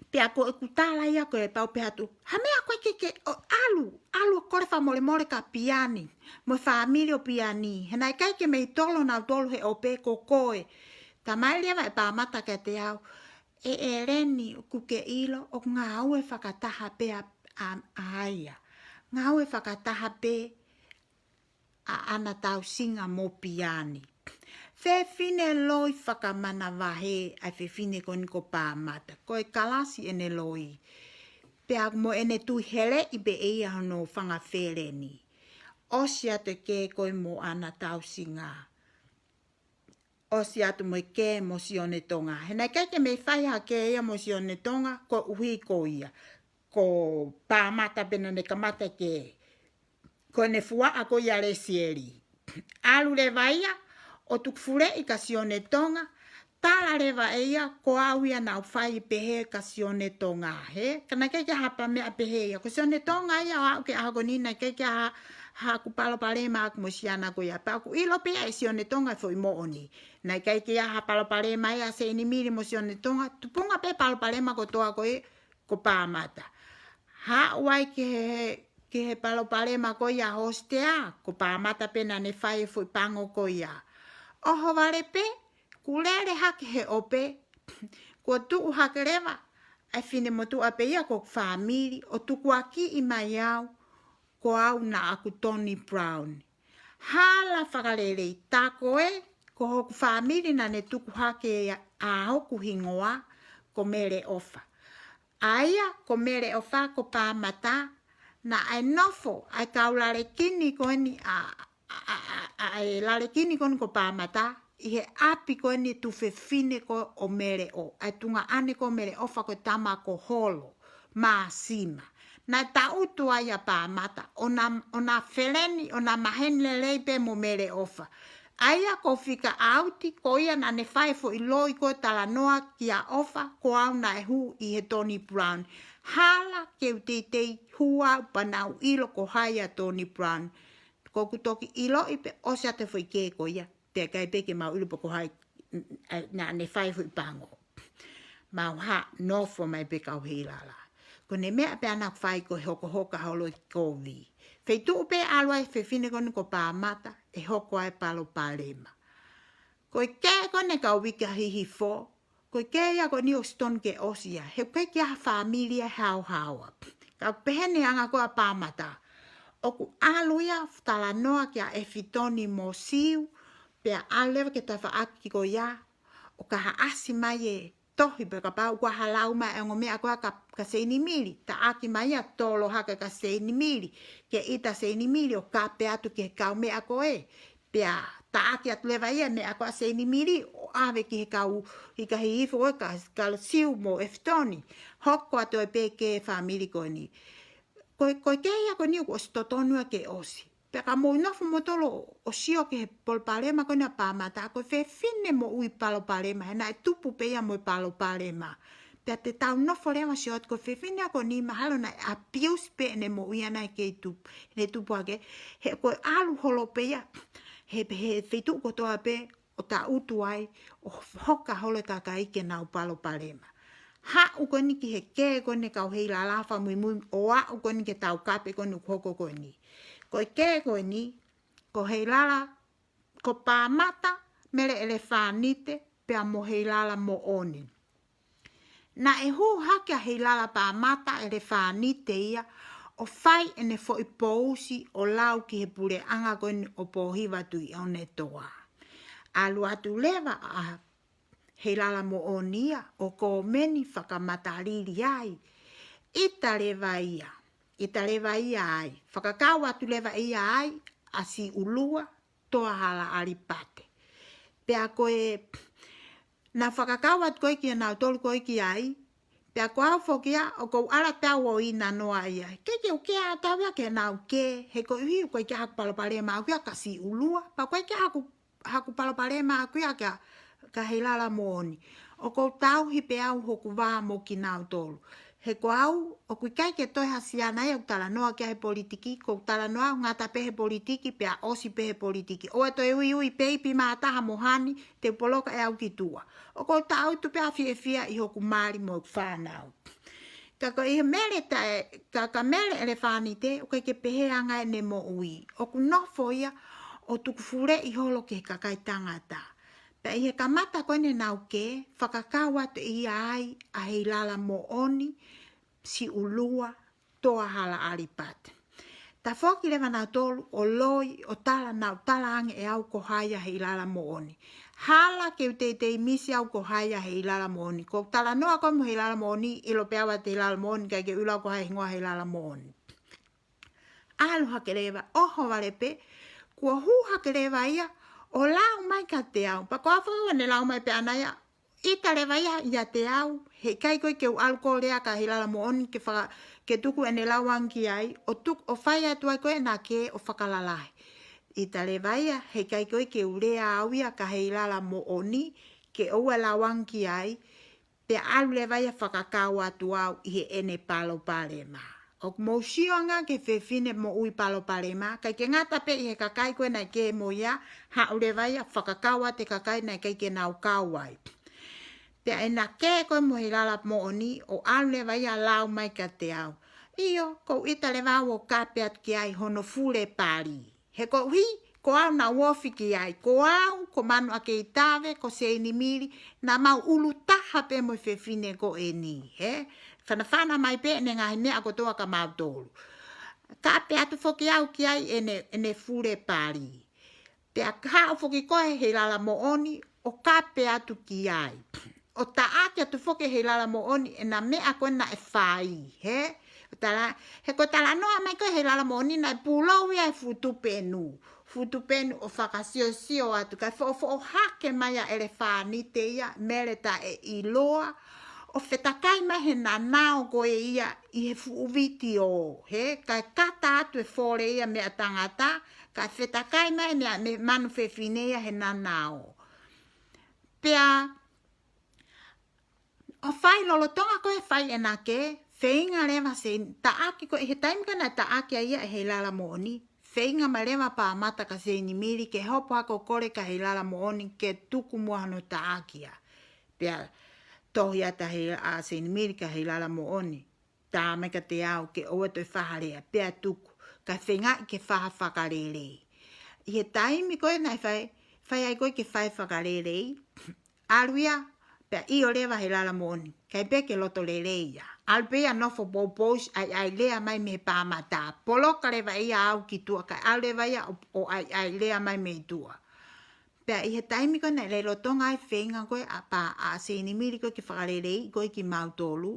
pea ko ʻeku tala ia ko ē pea u pehē atu, ha meʻa ko ē ke, ke, ʻo ʻalu, ʻalu ʻo kole fakamolemole kia Piani, mo e fāmili ʻo Piani, he naʻe ʻikai ke mei tolo nautolu he ʻope ko koe. Talamai leva ʻe Pāmata kiate au, ʻe ʻEleni, ʻoku ke ʻilo, ʻoku ngāue fakataha pē ʻa, ʻa, ʻa ia. Ngāue fakataha pē ʻa ʻAna Tausinga mo Piani. Fefine loi fakamanavahē ʻa e fefine ko eni ko Pāmata. Ko e kalasi ʻene loi. Pea mo ʻene tui heleʻi pē ʻe ia hono fanga Feleni. ʻOsi atu e kē ko ē mo ʻAna Tausinga. ʻOsi atu mo e kē mo Sione Tonga. He naʻe ʻikai ke mei fai ha kē ia mo Sione Tonga, koeʻuhi ko ia. Ko Pāmata pē naʻá ne kamata e kē. Ko ʻene fuaʻa ko ia Lesieli. ʻAlu leva ia, ʻo tuku fuleʻi kia Sione Tonga, tala leva ʻe ia, ko au ia naʻá ku fai pehē kia Sione Tonga, he? Ka naʻe ʻikai ke ʻi ai ha meʻa pehē ia. Ko Sione Tonga ia ʻo aʻu ki he ʻaho ko eni naʻe ʻikai ke ʻi ai ha, haku palopalema ʻaʻaku mo e siana ko ia. Pea ʻoku ʻilo pē ʻe Sione Tonga e foʻi moʻoni. Naʻe ʻikai ke ʻi ai ha palopalema ia Seinimili mo Sione Tonga. Tupunga pē palopalema kotoa ko ē ko Pāmata. Haʻu ai ki he, ki he palopalema ko ia hostea, ko Pāmata pē naʻá ne fai e foʻi pango ko ia. ʻOhovale pē, kuo lele hake he ʻope, kuo tuʻu hake leva ʻa e finemotuʻa pē ia ko hoku fāmili, ʻo tukuakiʻi mai au, ko au naʻá ku Tony Brown. Hala fakalelei, tā ko ē, ko hoku fāmili naʻá ne tuku hake ʻa hoku hingoa, ko Mele ʻOfa. ʻA ia, ko Mele ʻOfa, ko Pāmata, naʻe nofo ʻa e kau lalekini ko eni ʻa, ʻa, ʻa, ʻa, ʻa e lalekini ko eni ko Pāmata, ʻi he ʻapi ko eni tuofefine ko ē ʻo Mele ʻOfa, ʻa e tuongaʻane ko ē ʻo Mele ʻOfa ko e tama ko Holo, Māsima. Naʻe tangutu ai ʻa Pāmata, ʻo na, ʻo na feleni, ʻo na maheni lelei pē mo Mele ʻOfa. ʻA ia ko Fika ʻAuti, ko ia naʻá ne fai e foʻi loi ko ē talanoa kia ʻOfa, ko au naʻe hū ʻi he Tony Brown. Hala ke u teitei hū au pea nau ʻilo ko hai ʻa Tony Brown. Ko ʻeku toki ʻiloʻi pē ʻosi atu e foʻi kē ko ia. Pea ʻikai pē ke mau ʻilo pe ko hai, n-, n-, naʻá ne fai e foʻi pango. Mau haʻu nofo mai pē kau Heilala. Ko ʻene meʻa pē ʻaʻana ʻoku fai ko e hokohoko holo e kovi. Feituʻu pē ʻe ʻalu ai e fefine ko eni ko Pāmata, ʻe hoko ai e palopalema. Ko e kē ko eni e kau uike ʻa Hihifo, ko e kē ia ko eni ʻoku tonu ke ʻosi ia. He ʻoku ʻikai ke ʻi ai ha fāmili ia ʻe haohaoa. Ka ʻoku pehē ni e anga ko ē ʻa Pāmata. ʻOku ʻalu ia ʻo talanoa kia ʻEfitoni mo Siu, pea ʻalu leva ki he tafaʻaki ko ia, ʻo ka haʻasi mai e, tohi pē kapau ʻoku ʻi ai ha lau mai ʻa e ongo meʻa ko ia kia, kia Seinimili. Taʻaki mai ia, tolo hake kia Seinimili, ke ʻita Seinimili ʻo kape atu ki he kaumeʻa ko ē. Pea taʻaki atu leva ia e meʻa ko ia ʻa Seinimili ʻo ʻave ki he kau, ʻi he kakai hihifo ko ē kia, kia Siu mo ʻEfitoni. Hoko atu ai pē ki he fāmili ko eni. Ko, ko e kē ia ko eni kuo ʻosi totonu ia ke ʻosi. Pea ka mou nofo moutolu ʻo sio ki he palopalema ko ena ʻa Pāmata, ko e fefine moʻui palopalema, he naʻe tupu pē ia mo e palopalema. Pea te tau nofo leva ʻo sio atu ko e fefine ko eni mahalo naʻe abuse pē ʻene moʻui ʻana he kei tupu, ʻene tupu hake, he ko e ʻalu holo pē ia, he, he feituʻu kotoa pē, ʻo tangutu ai, ʻo hoka holo e kakai ke nau palopalema. Haʻu ko eni ki he kē ko eni ʻa e kau Heilala fakamuimui, ʻo aʻu ko eni ki he taukape ko eni ʻoku hoko ko eni. Ko e kē ko eni, ko Heilala, ko Pāmata, Mele ʻElefānite, pea mo Heilala Moʻoni. Naʻe hū hake ʻa Heilala Pāmata ʻElefānite ia ʻo fai ʻene foʻi pousi ʻo lau ki he puleʻanga ko eni ʻo Pōhiva Tuʻiʻonetoa. ʻAlu atu leva ʻa Heilala Moʻoni ia ʻo kōmeni fakamatalili ai. ʻIta leva ia, ʻita leva ia ai. Fakakau atu leva ia ai ʻa Siulua Toahala ʻAlipate. Pea ko e, naʻa fakakau atu ko ē kinautolu ko ē ki ai, pea ko au foki ia, ʻoku ou ʻalu atu au ʻo ʻi ai noa ia. Kei ke u kea atu au ia ke nau kē, he koeʻuhi ʻoku ʻikai ke ʻi ai haku palopalema au ia kia Siulua, pea ʻoku ʻikai ke ʻi ai haku, haku palopalema au ia kia, kia Heilala Moʻoni. ʻOku ou tauhi pē au hoku vā mo kinautolu. He ko au, ʻoku ʻikai ke toe ha siana ia ʻoku talanoa ki ai he politiki, ʻoku ou talanoa ʻoku ngata pē he politiki, pea ʻosi pē he politiki. ʻOua toe uiui peipi mā taha mo hani, te u poloka ʻe au ki tuʻa. ʻOku ou tangutu pē ʻo fiefia ʻi hoku mali mo hoku fānau. Ka ko e Mele taʻe, ka, ka Mele ʻElefānite, ʻoku ʻikai ke pehē ʻa e anga ʻene moʻui. ʻOku nofo ia ʻo tukufuleʻi holo ki he kakai tangata. Pea ʻi he kamata ko eni ʻenau kē, fakakau atu ia ai ʻa Heilala Moʻoni, Siulua Toahala ʻAlipate. Tafoki leva nautolu ʻo loi ʻo tala, nau tala ange ʻe au ko hai ʻa Heilala Moʻoni. Hala ke u teitei misi au ko hai ʻa Heilala Moʻoni. Ko e talanoa ko ē mo Heilala Moʻoni, ʻilo pē au ʻa Heilala Moʻoni, ʻikai ke u ʻilo au ko hai e hingoa ʻo Heilala Moʻoni. ʻAlu hake leva, ʻohovale pē, kuo hū hake leva ia ʻo lau mai kiate au. Pea ko au foki ʻene lau mai pē ʻana ia, ʻita leva ia ʻiate au, heʻikai ko ē ke u ʻalu ʻo lea kia Heilala Moʻoni ke faka-, ke tuku ʻene lau ange ki ai, ʻo tuku, ʻo fai atu ai ko ē ʻena kē ʻo fakalalahi. ʻIta leva ia, heʻikai ko ē ke u lea au ia kia Heilala Moʻoni, ke ʻoua ʻe lau ange ki ai, pea ʻalu leva ia ʻo fakakau atu au ʻi heʻene palopalema. ʻOku mou sio ange ki he fefine moʻui palopalema, ʻikai ke ngata pē ʻi he kakai ko ē naʻe kē mo ia, haʻu leva ia ʻo fakakau atu e kakai naʻe ʻikai ke nau kau ai. Pea ʻena kē ko ē mo Heilala Moʻoni, ʻo ʻalu leva ia ʻo lau mai kiate au. ʻIo, ʻoku ou ʻita leva au ʻo kape atu ki ai hono fule pali. He koeʻuhi, ko au naʻa ku ofi ki ai, ko au, ko Manuʻakeitave, ko Seinimili, naʻa mau ʻulu taha pē mo e fefine ko eni, hē? Fanafana mai pē ʻene ngaahi meʻa kotoa kia mautolu. Kape atu foki au ki ai ʻene, ʻene fule pali. Pea haʻu foki ko ē Heilala Moʻoni ʻo kape atu ki ai. ʻO taʻaki atu foki ʻe Heilala Moʻoni ʻena meʻa ko ē naʻe fai, hē? ʻO tala, he ko e talanoa mai ko ē Heilala Moʻoni naʻe pulou ia ʻe he fuʻu tupenu. Fuʻu tupenu ʻo fakasiosio atu, kae foʻofoʻo hake mai ʻa ʻElefānite ia, Mele Taʻeʻiloa, ʻo fetakai mai he nanao ko ē ia ʻi he fuʻu vitiō, hē? Kae kata atu e fole ia meʻa tangata, kae fetakai mai meʻa, meʻa manu fefine ia he nanao. Pea, ʻo fai lolotonga ko ē fai ʻena kē, feinga leva Sein-, taʻaki ko ē, ʻi he taimi ko ē naʻe taʻaki ai ia ʻe Heilala Moʻoni, feinga mai leva Pāmata kia Seinimili ke hopo hake ʻo kole kia Heilala Moʻoni ke tuku muʻa hono taʻaki ia. Pea tohi atu ʻa Seinimili kia Heilala Moʻoni, tā mai kiate au ke ʻoua toe fai ha lea, pea tuku, kae feingaʻi ke fai ha fakalelei. ʻI he taimi ko ē naʻe fai, fai ai ko ē ke fai fakalelei, ʻalu ia, pea ʻio leva Heilala Moʻoni, ʻikai pē ke loto lelei ia. ʻAlu pē ia ʻo nofo poupousi, ʻai, ʻai lea mai mei Pāmata. Poloka leva ia au ki tuʻa, kae ʻalu leva ia ʻo, ʻo ʻai, ʻai lea mai mei tuʻa. Pea ʻi he taimi ko ē naʻe lolotonga ai e feinga ko ē ʻa pā, ʻa Seinimili ko ē ke fakaleleiʻi ko ē kimautolu,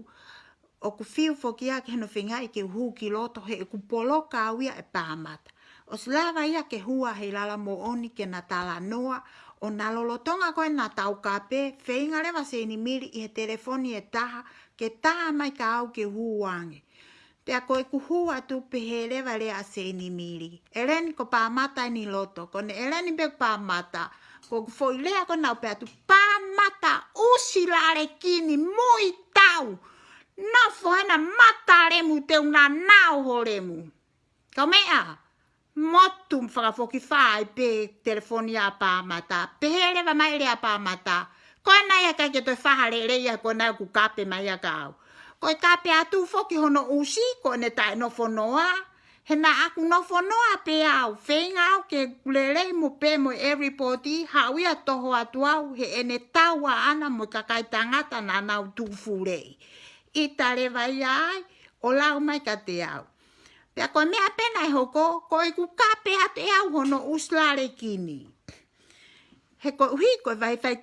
ʻoku fiu foki ia ki hono feingaʻi ke u hū ki loto he ʻoku poloka au ia ʻe Pāmata. ʻOsi lava ia ke hū ʻa Heilala Moʻoni ke na talanoa, ʻo na lolotonga ko ē ʻena taukape, feinga leva Seinimili ʻi he telefoni ʻe taha, ke tā mai kia au ke u hū ange. Pea ko ʻeku hū atu pehē leva e lea ʻa Seinimili: "ʻEleni, ko Pāmata eni ʻi loto." Ko ʻene ʻeleni pē Pāmata, ko ʻeku foʻi lea ko ē naʻá ku pehē atu: "Pāmata, ʻusi lalekini, muitau. Nofo hena, mata lemu, te u nanao ho lemu." Kaumeʻa, motu fakafokifā ai pē telefoni ʻa Pāmata. Pehē leva mai e lea ʻa Pāmata: "Ko ena ia, ʻikai ke toe fai ha lelei ia, ko ena ʻoku kape mai ia kia au." Ko e kape atu foki hono ʻusi, ko ʻene taʻenofonoa. He naʻá ku nofonoa pē au, feinga au ke lelei mo pē mo everybody, haʻu ia ʻo toho atu au heʻene tau ʻaʻana mo e kakai tangata naʻa nau tuʻu fuleʻi. ʻIta leva ia ai, ʻo lau mai kiate au. Pea ko e meʻa pē naʻe hoko, ko ʻeku kape atu ʻe au hono ʻusi lalekini. He koeʻuhi ko e vaivai,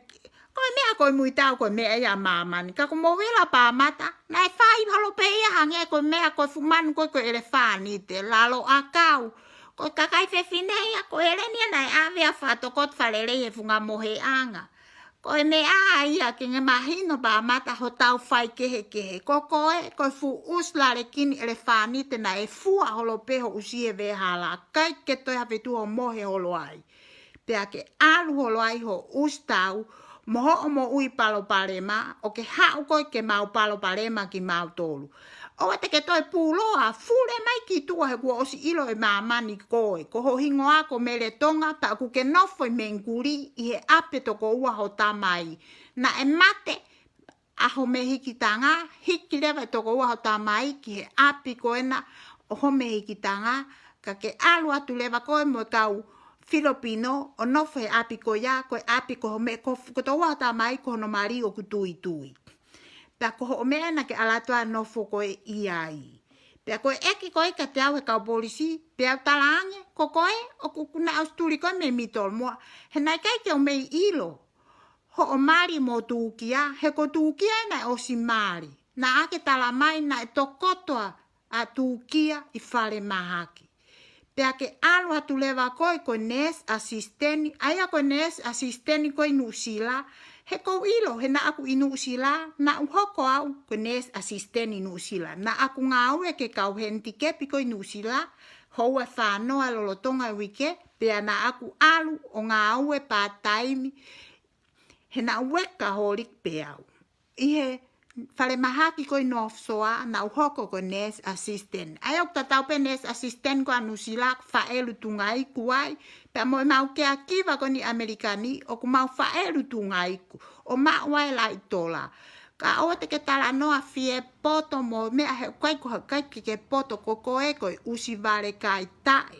ko e meʻa ko e muitau, ko e meʻa ia ʻa māmani. Ka ko Movila Pāmata, naʻe fai holo pē ia hangē ko e meʻa ko e fuʻu manu ko ē ko e ʻelefanite, lalo ʻakau. Ko e kakai fefine ia, ko ʻEleni ia naʻe ʻave ʻo fakatokoto fakalelei he funga moheʻanga. Ko e meʻa ia ke ne mahino Pāmata hotau faikehekehe. Ko koe, ko e fuʻu ʻusi lalekini ʻelefanite naʻe fua holo pē ho ʻusi he veʻehala, ʻikai ke toe ʻi ai ha feituʻu hoʻo mohe holo ai. Pea ke ʻalu holo ai hoʻo ʻusi tau mo hoʻo moʻui palopalema, ʻo ke haʻu koe ke mau palopalema kimautolu. ʻOua te ke toe pūloa, fule mai ki tuʻa he kuo ʻosi ʻilo ʻe māmani koe. Ko ho hingoa ko Mele Tonga, pea ʻoku ke nofo ʻi Mengikuli ʻi he ʻapi ʻo e tokoua ho tamai. Naʻe mate ʻa homehikitanga, hiki leva ʻe he tokoua ho tamai ki he ʻapi ko ena ʻo homehikitanga, ka ke ʻalu atu leva koe mo e kau Filipino ʻo nofo he ʻapi ko ia, ko e ʻapi ko home-, ko, ko e tokoua ho tamai ko hono mali ʻoku tuitui. Pea ko hoʻo meʻa naʻá ke ʻalu atu ʻo nofo koe ʻi ai. Pea ko e ʻeke ko ē kiate au ʻe he kau polisi, pea u talaange, ko koe, ʻoku, ʻoku na ʻosi tuli koe mei Mitolmoa. He naʻe ʻikai ke u mei ʻilo hoʻo mali mo Tūkia, he ko Tūkia ē naʻe ʻosi mali. Naʻá ke tala mai naʻe tokoto ʻa Tūkia ʻi falemahaki. Pea ke ʻalu atu leva koe ko e nurse assistant, ʻa ia ko e nurse assistant ko ē ʻi Nuʻusila. He ʻoku ou ʻilo, he naʻá ku ʻi Nuʻusila, naʻá ku hoko au ko e nurse assistant ʻi Nuʻusila. Naʻá ku ngāue ki he kau handicap ko ē ʻi Nuʻusila, houa ʻe fā noa lolotonga e uike, pea naʻá ku ʻalu ʻo ngāue part-time, he naʻá ku workaholic pē au. ʻI he falemahaki ko ē ʻi North Shore, naʻá ku hoko ko e nurse assistant. ʻA ia ʻoku tatau pē nurse assistant ko ē ʻa Nuʻusila, faʻelu tungaiku ai, pea mo ʻemau caregiver ko eni ʻAmelika ni, ʻoku mau faʻelu tungaiku, ʻo maʻu ai e laʻi tola. Ka ʻoua te ke talanoa fie poto mo e meʻa he ʻikai ko ha, ʻikai ke ke poto, ko koe ko e ʻusi vale kaitaʻe.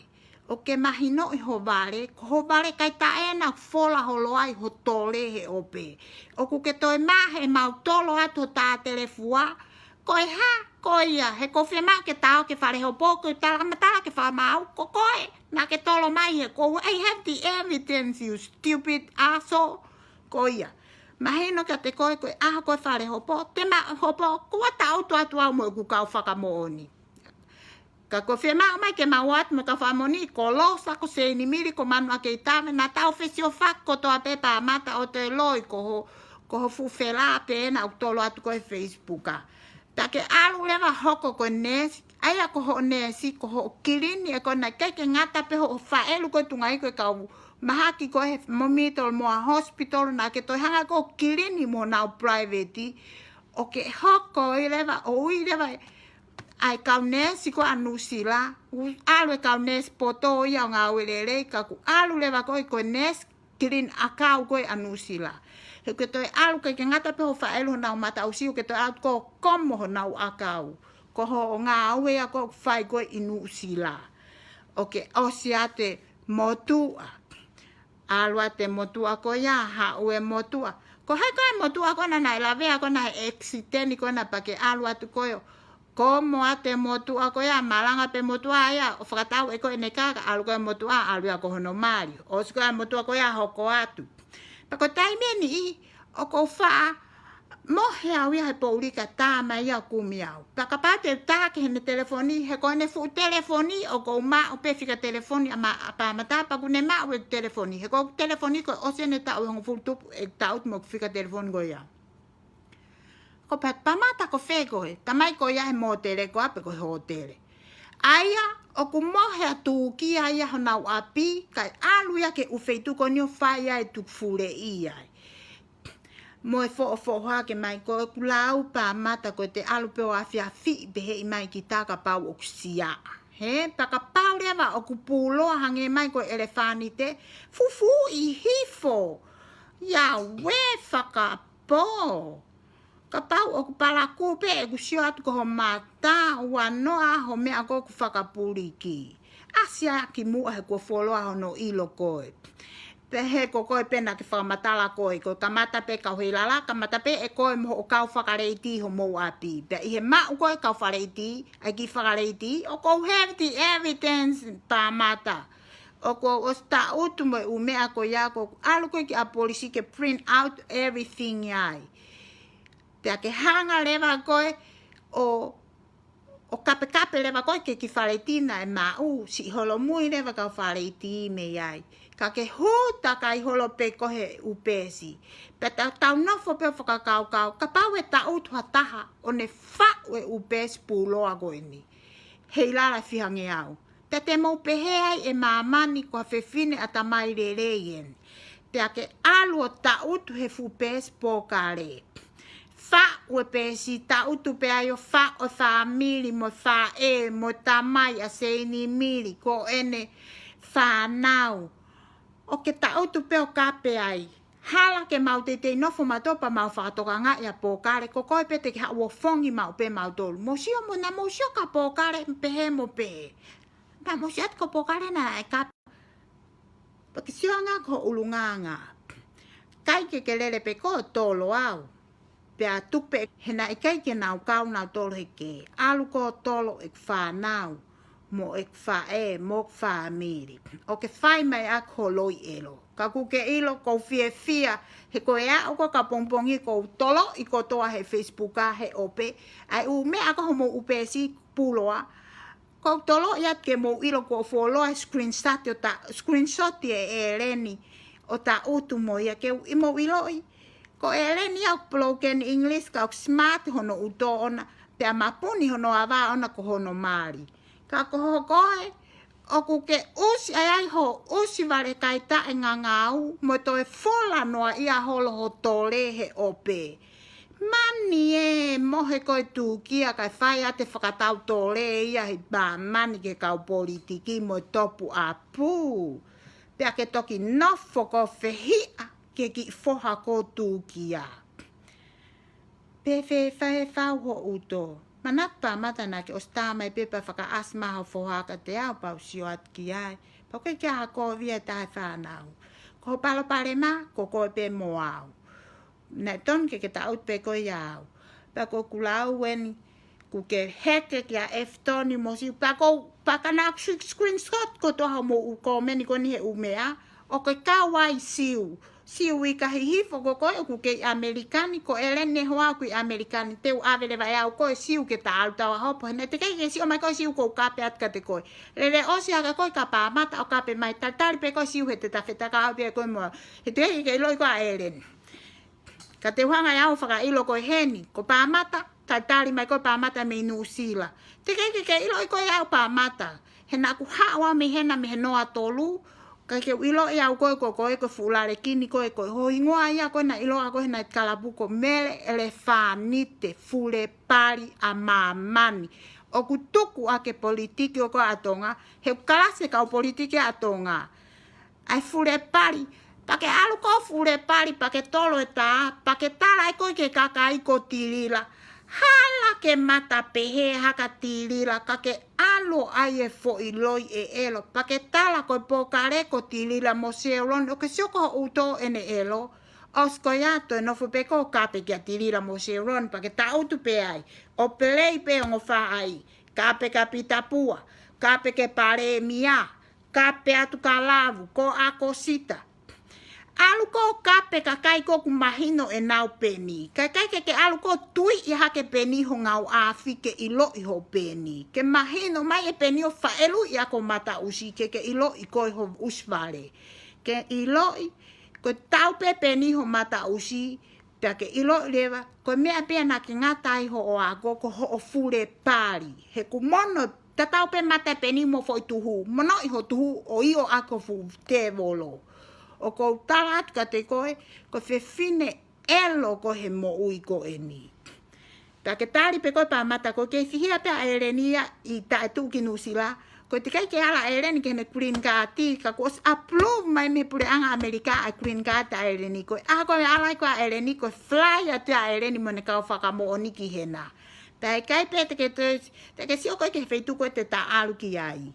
ʻOku ke mahinoʻi ho vale, ko ho vale kaitaʻe ena ʻoku fola holo ai ho tole he ʻope. ʻOku ke toe mahe ʻemau tolo atu ho tā telefua, ko e hā, ko ia, he ʻoku ou fiemaʻu ke ta ō ki he fale hopo, ko e tala matala ke fakamaau, ko koe naʻá ke tolo mai he ko, I have the evidence, you stupid asshole. Ko ia. Mahino kiate koe ko e ʻaho ko ē fale hopo, te ma hopo, kuo ta ō atu au mo ʻeku kau fakamoʻoni. Ka ʻoku ou fiemaʻu mai ke mau ō atu mo e kau fakamoʻoni, ko Losa, ko Seinimili, ko Manuakeitave, naʻa tau fesiofaki kotoa pē Pāmata ʻo toe loi ko ho, ko ho fuʻu felā pē ena ʻoku tolo atu ko ē he Facebook. Pea ke ʻalu leva hoko ko e nurse, ʻa ia ko hoʻo nurse, ko hoʻo kilini ē ko ena, ʻikai ke ngata pē hoʻo faʻelu ko ē tungaiku e kau mahaki ko ē he mo Mitolmoa Hospital, naʻá ke toe hanga ʻo kilini mo honau private, ʻo ke hoko ʻi leva, ʻo ui leva ʻa e kau nurse ko ē ʻa Nuʻusila, ʻoku ʻalu e kau nurse poto ia ʻo ngāue lelei, ka ʻoku ʻalu leva koe ko e nurse kilini ʻakau ko ē ʻa Nuʻusila. He ʻoku ke toe ʻalu, ʻikai ke ngata pē hoʻo faʻelu honau mataʻusi, ʻoku ke toe ʻalu ʻo komo honau ʻakau. Ko hoʻo ngāue ia ʻoku fai ko ē ʻi Nuʻusila. ʻOku ke ʻosi atu e motuʻa. ʻAlu atu e motuʻa ko ia, haʻu e motuʻa. Ko hai ko ē e motuʻa ko ena naʻe lavea ko ena he accident ko ena pea ke ʻalu atu koe ʻo Ko moa te motuʻa ko ia, malanga pē motuʻa ia, ʻo fakatau ʻe ko ʻene kaka, ʻalu ko ia motuʻa, ʻalu ia ko hono mali. ʻOsi ko ia motuʻa ko ia hoko atu. Pea ko e taimi ʻeni ʻi, ʻoku ou faʻa mohe au ia he poʻuli ka tā mai ia ʻo kumi au. Pea kapau te u tā ki heʻene telefoni, he ko ʻene fuʻu telefoni, ʻoku ou maʻu pē fika telefoni ʻa ma-, ʻa Pamata, pea ʻoku ne maʻu ʻeku telefoni. He ko ʻeku telefoni ko e ʻosi ʻene taʻu ʻe hongofulu tupu ʻeku taʻutu mo ʻeku fika telefoni ko ia. Ko Pamata ko fē koe, tā mai ko ia he mōtele ko ē pe ko e hōtele. ʻA ia, ʻoku mohe ʻa Tūkia ia honau ʻapi, kae ʻalu ia ki he ʻū feituʻu ko eni ʻo fai ai e tukufuleʻi ai. Mo e foʻofoʻohake mai ko ē ʻoku lau Pamata ko e te ʻalu pē ʻo afiafi pē heʻi mai ki tā kapau ʻoku siaʻa. He, pea kapau leva ʻoku puloa hangē mai ko e ʻelefānite, fufuuʻi hifo. Ia ue faka- pō. Kapau ʻoku palakū pē ʻeku sio atu ko ho mata, ua noa ho meʻa ko ē ʻoku fakapuliki. ʻAsi ā ki muʻa he kuo fuoloa hono ʻilo koe. Pea he ko koe pē naʻa ke fakamatala koe, ko e kamata pē kau heilala, kamata pē ʻe koe mo hoʻo kau fakaleiti homou ʻapi. Pea ʻi he maʻu ko ē kau fakaleiti, ʻa e kiʻi fakaleiti, ʻoku ou have the evidence Pamata. ʻOku ou ʻosi taʻutu mo e ʻū meʻa ko ia ʻoku ʻalu ko ē ki ʻapi polisi ke print out everything ai. Pea ke hanga leva koe ʻo, ʻo kapekape leva koe ki he kiʻi fakaleiti naʻe maʻu, siʻi holomui leva kau fakaleiti mei ai. Ka ke hū takai holo pē koe he ʻū peesi. Pea tau, tau nofo pē ʻo fakakaukau, kapau ʻe taʻutu ha taha, ʻo ne faʻu e ʻū peesi puloa ko eni. Heilala fiha ngeau. Pea te mou pehē ai ʻe māmani ko ha fefine ʻatamai lelei eni. Pea ke ʻalu ʻo taʻutu he fuʻu peesi pōkale. Faʻu e peesi taʻutu pē ai ʻo faʻu e fāmili mo e faʻē mo e tamai ʻa Seinimili ko ʻene fānau. ʻO ke taʻutu pē ʻo kape ai. Hala ke mau teitei nofo mautolu pea mau fakatokangaʻi ʻa pōkale, ko koe pē te ke haʻu ʻo fongi maʻu pē mautolu. Mou sio mo na mou sio ka pōkale, pehē mo pehē. Pea mou sio atu ko pōkale naʻe kape. Pea ke sio ange ko ho ʻulungaanga. ʻIkai ke ke lele pē koe ʻo tolo au. Pea tuku pē he naʻe ʻikai ke nau kau nautolu he kē. ʻAlu koe ʻo tolo ʻeku fānau, mo ʻeku faʻē, mo ʻeku fāmili. ʻO ke fai mai ʻaki ho loi ʻelo. Ka ʻoku ke ʻilo ʻoku ou fiefia, he ko e aʻu ko ē ka pongipongi ʻoku ou toloʻi kotoa he Facebook ʻa he ʻope. ʻA e ʻū meʻa ko ē homou ʻū peesi puloa. ʻOku ou toloʻi atu ke mou ʻilo ʻoku ou fuoloa e screenshot ʻo ta, screenshot ʻe ʻEleni ʻo taʻutu mo ia ke u, ʻi mou ʻiloʻi. Ko ʻEleni ia ʻoku broken English ka ʻoku smart hono ʻuto ʻona, pea mapuni hono ava ʻona ko hono mali. Ka ko ho koe, ʻoku ke ʻusi ai ai ho ʻusi vale kai taʻe ngangau, mo toe fola noa ia holo ho tole he ʻope. Mani ē, mohe koe Tūkia kae fai ʻa e fakatautole ia he māmani ki he kau politiki mo e topu ʻapu. Pea ke toki nofo ko fehiʻa ke kiʻi foha ko Tūkia. Pea fēfē fau ho ʻuto. Manatu Pamata naʻa ke ʻosi tā mai pē pea fakaʻasi mai ho foha kiate au pea u sio atu ki ai. Pea ʻoku ʻikai ke ʻi ai ha kovi ʻe taha e fānau. Ko ho palopalema, ko koe pē mo au. Naʻe tonu ke ke taʻutu pē koe ʻia au. Pea ko ʻeku lau eni, ʻoku ke heke kia Eftoni mo Siu. Pea ko, pea ka naʻa ku screenshot kotoa homou ʻū kōmeni ko eni he ʻū meʻa. ʻOku ke kau ai Siu. Siu ʻi ka hihifo ko koe ʻoku ke ʻi ʻAmelika ni, ko ʻEleni hoʻo ʻaʻaku ʻi ʻAmelika ni, te u ʻave leva ʻe au koe Siu ke ta ʻalu tau ʻa hopo. He naʻe teʻeki ke sio mai koe Siu ʻoku ou kape atu kiate koe. Lele ʻosi hake koe kia Pamata ʻo kape mai, talitali pē koe Siu he te ta fetaka au pē koe mo au. He teʻeki ke ʻiloʻi koe ʻa ʻEleni. Ka te u hanga ʻe au ʻo fakaʻilo koe heni, ko Pamata, talitali mai koe Pamata mei Nuʻusila. Teʻeki ke ke ʻiloʻi koe au Pamata. He naʻa ku haʻu au mei hena mei he noa tolu, kae ke u ʻiloʻi au koe ko koe ko e fuʻu lalekini koe ko e ho hingoa ia ko ē naʻe ʻiloa ko ē he naʻe kalapu ko Mele ʻElefānite Fulepali ʻa Māmani. ʻOku tuku ʻa e politiki ʻo ko ē ʻa Tonga, he ʻoku kalasi e kau politiki ʻa Tonga. ʻAi Fulepali, pea ke ʻalu ko Fulepali, pea ke tolo e tā, pea ke tala ai koe ki he kakai ko Tilila. Hala ke mata pehē hake Tilila, ka ke ʻalu ʻai e foʻi loi ʻe ʻelo, pea ke tala ko e pōkale ko Tilila mo Seuloni, ʻoku ke sio ko ho ʻuto ʻene ʻelo, ʻOsi ko ia toe nofo pē ʻo kape kia Tilila mo Sherron pea ke tangutu pē ai. ʻO pelei pē ongo faʻahi. Kape kia Pita Pua. Kape kia Palēmia. Kape atu kia Lavu, ko ʻAkosita. ʻAlu ʻo kape kakai ʻoku mahino ʻenau peni. Kae ʻikai ke ke ʻalu ʻo tuiʻi hake peni honau afi ke ʻiloʻi hoʻo peni. Ke mahino mai e peni ʻo faʻeluʻi ʻa hoʻo mataʻusi ke ke ʻiloʻi koe hoʻo ʻusi vale. Ke ʻiloʻi, ko e tau pē peni hoʻo mataʻusi, pea ke ʻiloʻi leva, ko e meʻa pē naʻa ke ngata ai hoʻo ako, ko hoʻo fule pali. He ʻoku mono, tatau pē mata e peni mo e foʻi tuhu, monoʻi hoʻo tuhu ʻo ʻio ʻaki ho fuʻu tēvolo. ʻOku ou tala atu kiate koe, ko e fefine ʻelo koe he moʻui ko eni. Pea ke tali pē koe pea mata ko e kei fihia pē ʻa ʻEleni ia ʻi taʻe tuʻu ki Nuʻusila. Ko e teʻeki ai ke ala ʻa ʻEleni ki heʻene green card, ka kuo ʻosi approve mai mei he puleʻanga ʻAmelika ʻa e green card ʻa ʻEleni. Ko e ʻaho ko ē ʻe ala ai ko ē ʻa ʻEleni, ko e fly atu ʻa ʻEleni mo ʻene kau fakamoʻoni ki hena. Pea ʻikai pē te ke, te, te ke sio koe ki he feituʻu ko ē te ta ʻalu ki ai.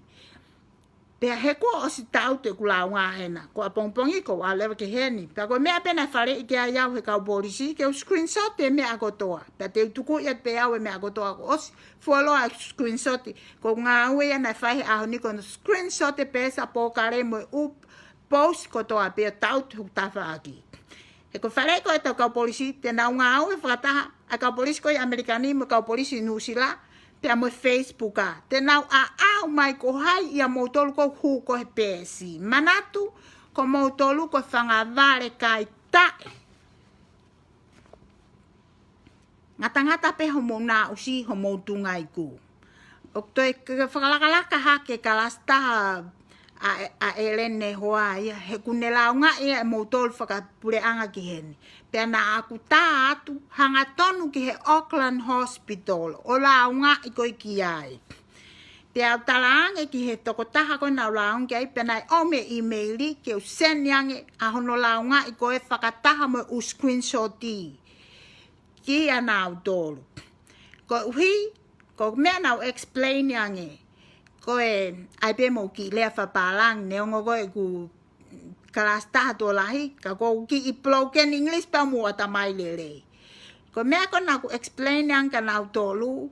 Pea he kuo ʻosi tangutu ʻeku lāunga hena. Ko ʻapongipongi ko ʻeku ʻalu leva ki heni. Pea ko e meʻa pē naʻe faleʻi ki ai au he kau polisi, ke u screenshot e meʻa kotoa. Pea te u tuku ia pē au e meʻa kotoa kuo ʻosi fuoloa screenshot. Ko e ngāue ia naʻe fai he ʻaho ni ko hono screenshot e pēsi ʻa Pōkale mo e ʻū post kotoa pea tangutu hoku tafaʻaki. He ko e faleʻi ko ē ʻetau kau polisi, te nau ngāue fakataha ʻa e kau polisi ko ē ʻi ʻAmelika ni mo e kau polisi ʻi Nuʻusila, pea mo e Facebook ā. Te nau ʻaʻau mai ko hai ia moutolu ʻoku hū ko ē he pēsi. Manatu, ko moutolu ko e fanga vale kai taʻe. Ngatangata pē hoʻomou naʻusi, hoʻomou tungaiku. ʻOku toe ke fakalakalaka hake kalasi taha ʻa, ʻa ʻEleni Nehoa ia, he ʻoku ne lāungaʻi ʻa moutolu fakapuleʻanga ki heni. Pea naʻa ku tā atu, hangatonu ki he Auckland Hospital, ʻo lāungaʻi koe ki ai. Pea u talaange ki he tokotaha ko ē naʻa ku lāunga ki ai, pea naʻe ʻomai e ʻīmeili ke u send ange ʻa hono lāungaʻi ko ē fakataha mo e ʻū screenshot. Kiate kinautolu. Koeʻuhi, ko e meʻa naʻa ku explain ange. Ko e, ʻai pē mo e kiʻi lea fakapālangi, neongo ko ʻeku kalasi taha tuʻo lahi, ka ko e kiʻi broken English pea mou ʻatamai lelei. Ko e meʻa ko ē naʻa ku explain ange kia kinautolu.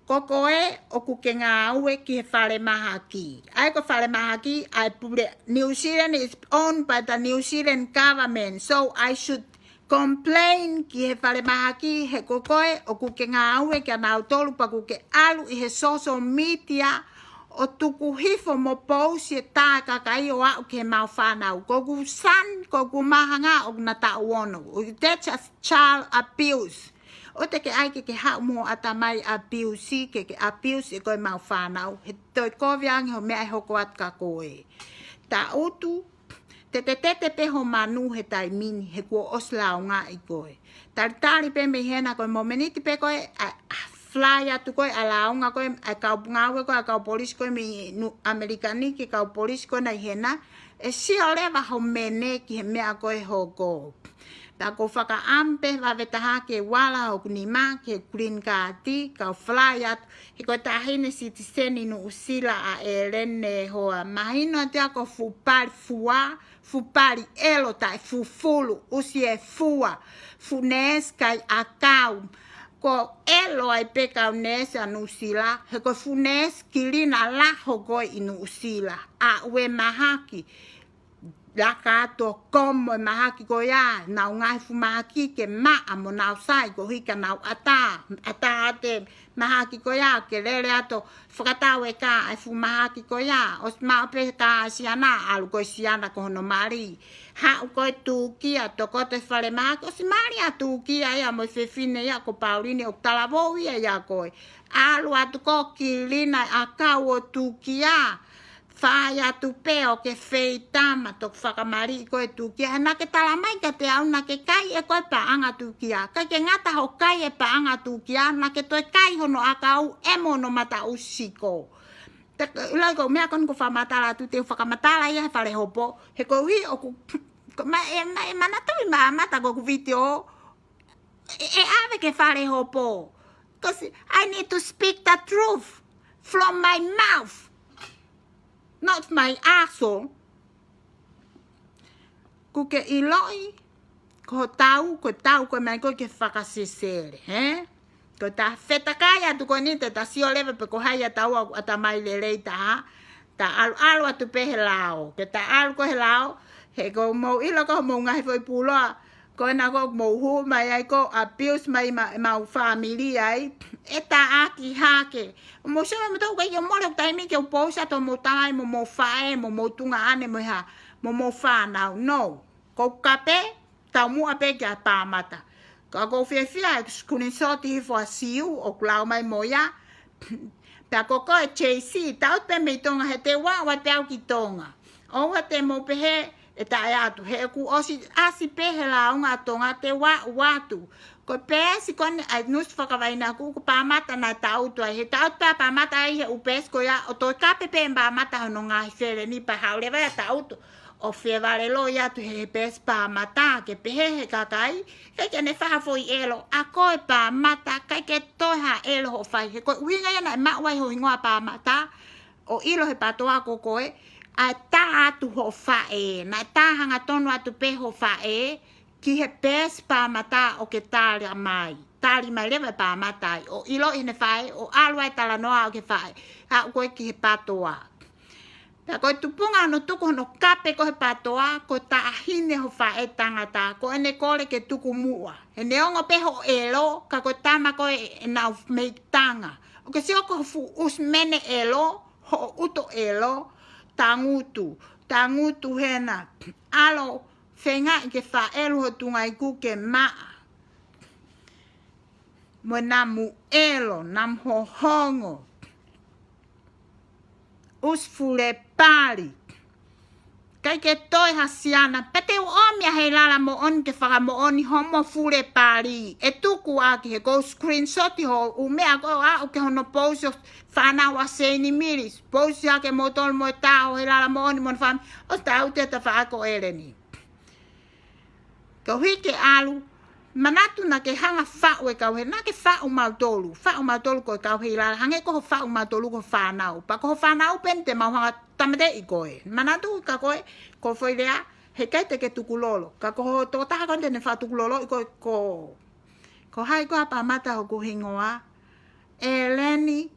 Ko koe ʻoku ke ngāue ki he falemahaki. ʻA ia ko e falemahaki, ʻa e pule, New Zealand is owned by the New Zealand government. So I should complain ki he falemahaki he ko koe ʻoku ke ngāue kia kinautolu pea ʻoku ke ʻalu ʻi he social media ʻo tuku hifo mo post e tā e kakai ʻo aʻu ki heʻemau fānau. Ko ʻeku son, ko ʻeku māhanga ʻoku na taʻu ono. That's just child abuse. ʻOua te ke ʻai ke ke haʻu mo e ʻatamai abuse, ke ke abuse ʻe koe ʻemau fānau. He toe kovi ange hoʻo meʻa ʻe hoko atu kia koe. Tangutu, tetetete pē hoʻo manu he taimi ni, he kuo ʻosi lāungaʻi koe. Talitali pē mei hena ko e momeniti pē ko ē, ʻa, ʻa fly atu ko ē, ʻa lāunga ko ē, ʻa e kau ngāue ko ē, ʻa e kau polisi ko ē mei Nu-, ʻAmelika ni ki he kau polisi ko ena ʻi hena, ʻe sio leva hoʻo mene ki he meʻa ko ē ʻe hoko. Pea ʻoku ou fakaʻamu pē vave taha ke u ala hoku nima ki he green card, ka u fly atu, he ko e taʻahine citizen ʻi Nuʻusila ʻa ʻEleni Nehoa. Mahino atu ia ko e fuʻu pali fua, fuʻu pali ʻelo taʻefufulu, ʻusi e fua, fuʻu neesi kai ʻakau. Ko e ʻelo ai pē kau neesi ʻa Nuʻusila, he ko e fuʻu neesi kilina lahi ko ē ʻi Nuʻusila, ʻa ʻoua ʻe mahaki. Laka atu ʻo komo e mahaki ko ia, nau ngaahi fuʻu mahaki ke maʻa mo nau sai koeʻuhi ka nau ʻatā, ʻatā atu e mahaki ko ia, ke lele atu ʻo fakatau e kā e fuʻu mahaki ko ia, ʻosi maʻu pē kā ʻa Siana, ʻalu ko ē Siana ko hono mali. Haʻu ko ē Tūkia, tokoto e falemahaki, ʻosi mali ʻa Tūkia ia mo e fefine ia ko Pauline ʻoku talavou ia ʻia koe. ʻAlu atu ko ē ʻo kilina e ʻakau ʻo Tūkia. Fai atu pē ʻo ke feitama toki fakamaliʻi koe Tūkia. He naʻa ke tala mai kiate au naʻa ke kai ʻe koe paʻanga Tūkia. ʻIkai ke ngata hoʻo kai e paʻanga Tūkia, naʻa ke toe kai hono ʻakau ʻe mo hono mataʻusi ko. Te, ʻilo ko e meʻa ko eni ʻoku ou fakamatala atu, te u fakamatala ia he fale hopo. He koeʻuhi ʻoku, ko ma, ʻe, ma, ʻe manatuʻi ma mata ko ʻeku vitiō, ʻe, ʻe ʻave ki he fale hopo. 'Cause I need to speak the truth from my mouth, not my asshole. ʻoku ke ʻiloʻi, ko e tau, ko e tau ko ē mai ko ē ke fakasesele, hē? Ko ʻeta fetakai atu ko eni te ta sio leva pe ko hai ʻa taua ʻoku ʻatamai lelei taha, ta ʻaluʻalu atu pē he lao. Ke ta ʻalu ko ē he lao, he ʻoku mou ʻilo ko hoʻomou ngaahi foʻi puloa, ko ena ko ē ʻoku mou hū mai ai ko ē abuse mai ma-, ʻemau fāmili ai, ʻe taʻaki hake. Mou sio mai mo tau kai ke mole ʻoku taimi ke u pousi atu hoʻomou tamai mo hoʻomou faʻē, mo hoʻomou tuongaʻane mo e hā, mo hoʻomou fānau. No. Ko e kape, taumuʻa pē kia Pāmata. Ka ʻoku ou fiefia he screenshot hifo ʻa Siu, ʻoku lau mai mo ia. Pea ko koe J C, tau pē mei Tonga he te u aʻu atu pē au ki Tonga. ʻOua te mou pehē ʻe taʻe atu. He ʻoku ʻosi ʻasi pē he lāunga ʻa Tonga te u aʻu atu. Ko e peesi ko eni ʻa e nusu fakavainaku ko Pāmata naʻe tangutu ai. He tangutu pē ʻa Pāmata ai he ʻū peesi ko ia ʻo toe kape pē ʻe Pāmata hono ngaahi feleni pea haʻu leva ia ʻo tangutu. ʻO fie vale loi atu he, he peesi Pāmata ke pehē he kakai, ʻikai ke ne fai ha foʻi ʻelo, ʻa koe Pāmata, ʻikai ke toe ha ʻelo hoʻo fai. He ko e ʻuhinga ia naʻe maʻu ai ho hingoa Pāmata, ʻo ʻilo he PATOA ko koe, ʻa e tā atu hoʻo faʻē, naʻe tā hangatonu atu pē hoʻo faʻē, ki he peesi Pāmata ʻo ke tali mai. Tali mai leva ʻe Pāmata ai, ʻo ʻiloʻi heʻene faʻē, ʻo ʻalu ai talanoa ʻo ke faʻē, aʻu ko ē ki he PATOA. Pea ko e tupunga hono tuku hono kape ko ē he PATOA, ko e taʻahine hoʻo faʻē tangata, ko ʻene kole ke tuku muʻa. He neongo pē hoʻo ʻelo, ka ko e tama ko ē ʻenau meʻitanga. ʻOku ke sio ko e fuʻu ʻusi mene ʻelo, hoʻo ʻuto ʻelo, tangutu, tangutu hena, ʻalu feingaʻi ke faʻelu ho tungaiku ke maʻa. Mo e namu ʻelo, namu hohongo. ʻUsi fule pali. ʻIkai ke toe ha siana, pea te u ʻomi ʻa Heilala Moʻoni ke fakamoʻoni hoʻomo fule pali. ʻE tuku ʻaki he ko e screenshot hoʻo ʻū meʻa ko ē ʻo aʻu ki hono pousi ʻo fānau ʻa Seini Mili. Pousi ʻaki ʻe moutolu mo e tā ʻo Heilala Moʻoni mo hono fāmili. ʻOsi tangutu e tafaʻaki ʻo ʻEleni. Koeʻuhi ke ʻalu, manatu naʻa ke hanga faʻu e kau Hei, naʻa ke faʻu mautolu, faʻu mautolu ko e kau Heilala, hangē ko hoʻo faʻu mautolu ko e fānau. Pea ko hoʻo fānau pē eni te mau hanga tāmateʻi koe. Manatu ka ko e, ko e foʻi lea, heʻikai te ke tukulolo. Ka ko hoʻo tokotaha ko eni te ne faʻa tukuloloʻi koe ko, ko hai koā Pāmata hoku hingoa. ʻEleni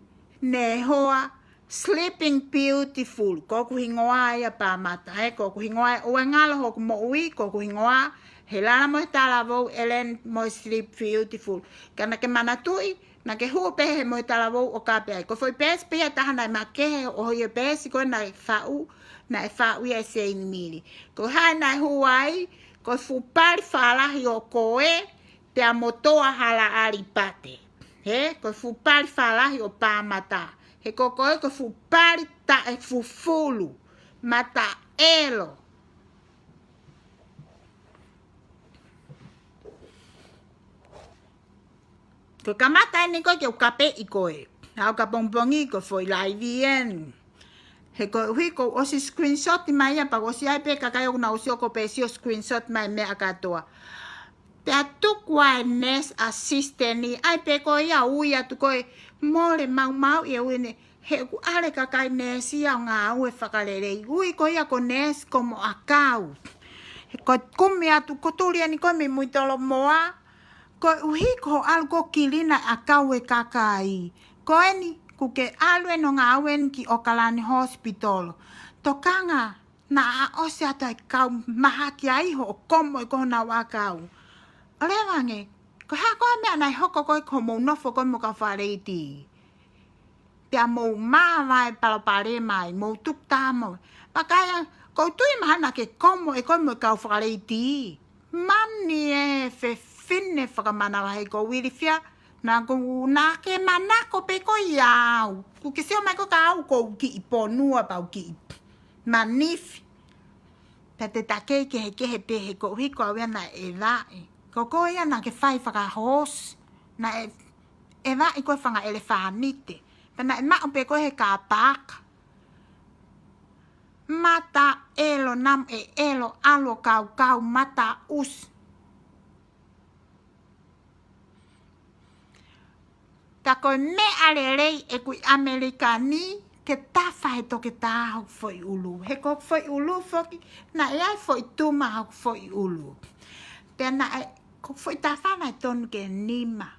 Nehoa Sleeping Beautiful. Ko hoku hingoa ia Pāmata, ē, ko hoku hingoa ʻi he ʻuhinga ʻo hoku moʻui, ko hoku hingoa Heilala mo e Talavou, ʻEleni mo e Sleep Beautiful. Ka naʻa ke manatuʻi, naʻa ke hū pē he mo e Talavou ʻo kape ai. Ko e foʻi peesi pē ia ʻe taha naʻe makehe ʻo hoi e peesi ko ē naʻe faʻu, naʻe faʻu ia ʻe Seini Mili. Ko hai naʻe hū ai, ko e fuʻu pali fālahi ʻo koe, pea mo Toa Hala ʻAlipate. Hē, ko e fuʻu pali fālahi ʻo Pāmata. He ko koe ko e fuʻu pali taʻefufulu. Mata ʻelo. Ko e kamata eni ko ē ke u kapeʻi koe. Aʻu ki he pongipongi ko e foʻi laivi eni. He koeʻuhi kuo u ʻosi screenshot mai ia pea kuo ʻosi ʻi ai pē kakai ʻoku nau ʻosi ʻo ko pē sio screenshot mai meʻa kātoa. Pea tuku ai e nurse assistant ʻi ai pē ko ia ui atu ko e mole maumauʻi e ui ni. He ʻoku ʻalu e kakai nurse ia ʻo ngāue fakalelei. Ui ko ia ko nurse ko mo ʻakau. He ko e kumi atu ko tuli eni ko e mimui tolomoa. Koeʻuhi ko hoʻo ʻalu ko ē kilina ʻakau e kakai. Ko eni, kuo ke ʻalu eni ʻo ngāue eni ki ʻAokalani Hospital. Tokanga, naʻa ʻosi ʻatu ai kau mahaki ai hoʻo komo ʻi ko honau ʻakau. ʻOleva ange, ko e hā ko ā e meʻa naʻe hoko ko ē ko hoʻomou nofo ko ē mo e kau fakaleiti. Pea mou māvae palopalema ai, mou tuku tā mo. Pea ka ia, ʻoku ou tui mahalo naʻa ke komo ʻe koe mo e kau fakaleiti. Mani e fefine fakamanavahē ko Uilifia, naʻa ku, naʻa ke manako pē koe ia au. Kuo ke sio mai ko ē ka au ʻoku ou kiʻi ponua pea u kiʻi manifi. Pea te ta kei kehekehe pē he koeʻuhi ko au ia naʻe ʻevaʻi. Ko koe ia naʻa ke fai fakahoosi. Naʻe ʻevaʻi koe fanga ʻelefānite. Pea naʻe maʻu pē koe he kāpaka. Mata ʻelo namu ʻe ʻelo ʻalu ʻo kaukau mata ʻusi. Ka ko e meʻa lelei ʻeku ʻi ʻAmelika ni, ke tafa he toketā hoku foʻi ʻulu. He ko hoku foʻi ʻulu foki, naʻe ʻi ai foʻi tuma hoku foʻi ʻulu. Pea naʻe, ko hoku foʻi tafa naʻe tonu ke nima.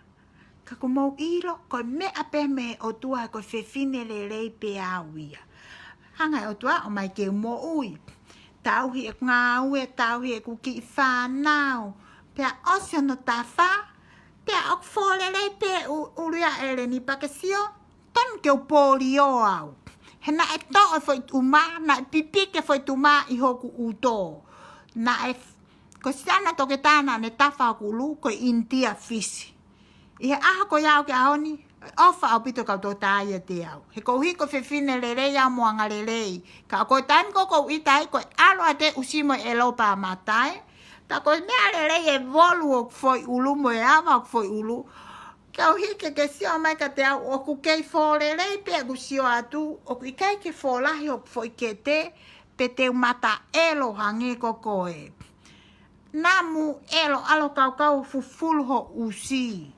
Ka ʻoku mou ʻilo, ko e meʻa pē mei he ʻOtua, ko e fefine lelei pē au ia. Hanga ʻe he ʻOtua ʻo ʻomai ke u moʻui. Tauhi ʻeku ngāue, tauhi ʻeku kiʻi fānau. Pea ʻosi hono tafa, pea ʻoku fōlelei pē ʻu-, ʻulu ia ʻEleni pea ke sio, tonu ke u pōlio au. He naʻe toʻo e foʻi tuma, naʻe pipiki e foʻi tuma ʻi hoku ʻuto. Naʻe f-, ko e siana toketā naʻa ne tafa hoku ʻulu, ko e ʻInitia Fisi. ʻI he ʻaho ko ia ʻo aʻu ki he ʻaho ni, ʻofa ʻaupito kau toketā ia ʻiate au. He koeʻuhi ko e fefine lelei au mo angalelei. Ka ko e taimi ko ē ʻoku ou ʻita ai, ko e ʻalu atu e ʻusi mo e ʻelo pea mate. Ka ko e meʻa lelei e volu hoku foʻi ʻulu mo e ava hoku foʻi ʻulu. Koeʻuhi ke ke sio mai kiate au, ʻoku kei fōlelei pē ʻeku sio atu, ʻoku ʻikai ke fōlahi hoku foʻi kete, pe te u mata ʻelo hangē ko koe. Namu ʻelo ʻalu ʻo kaukau fufulu ho ʻusi.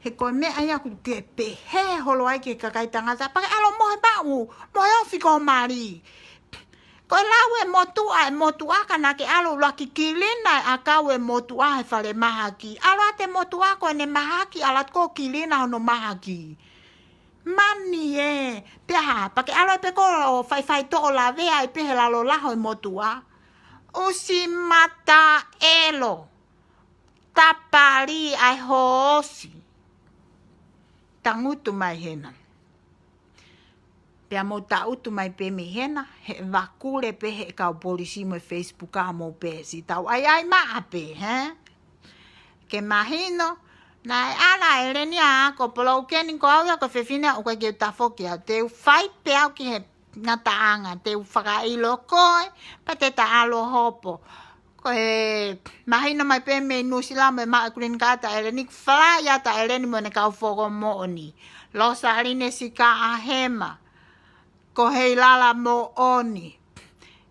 He ko e meʻa ia ʻoku ke pehē holo ai ki he kakai tangata, pea ke ʻalu ʻo mohe maʻu, mohe ofi ki ho mali. Ko e lau e motuʻa, e motuʻa ka naʻa ke ʻalu ʻo ʻuluaki kilina e ʻakau e motuʻa he falemahaki. ʻAlu atu e motuʻa ko ʻene mahaki, ʻalu atu koe ʻo kilina hono mahaki. Mani ē, pea hā, pea ke ʻalu ai pē koe ʻo faifaitoʻo lavea ai pē he lalo laho e motuʻa. ʻUsi mata ʻelo, tapali ʻa e hoosi. Tangutu mai hena. Pea mou taʻutu mai pē mei hena, he vakule pē he kau polisi mo e Facebook ʻa mou pē si tau ai ai maʻa pē, he? Ke mahino, naʻe ʻalu ʻa ʻEleni ʻo ako poloukeni ko au ia ko e fefine ʻoku ʻikai ke u tafoki au. Te u fai pē au ki he ngataʻanga, te u fakaʻilo koe, pea te ta ʻalu ʻo hopo. Ko e mahino mai pē mei Nuʻusila mo e maʻu e green card ʻa ʻEleni, fly atu ʻa ʻEleni mo ʻene kau fokomoʻoni. Losaline Sikaʻahema, ko Heilala Moʻoni.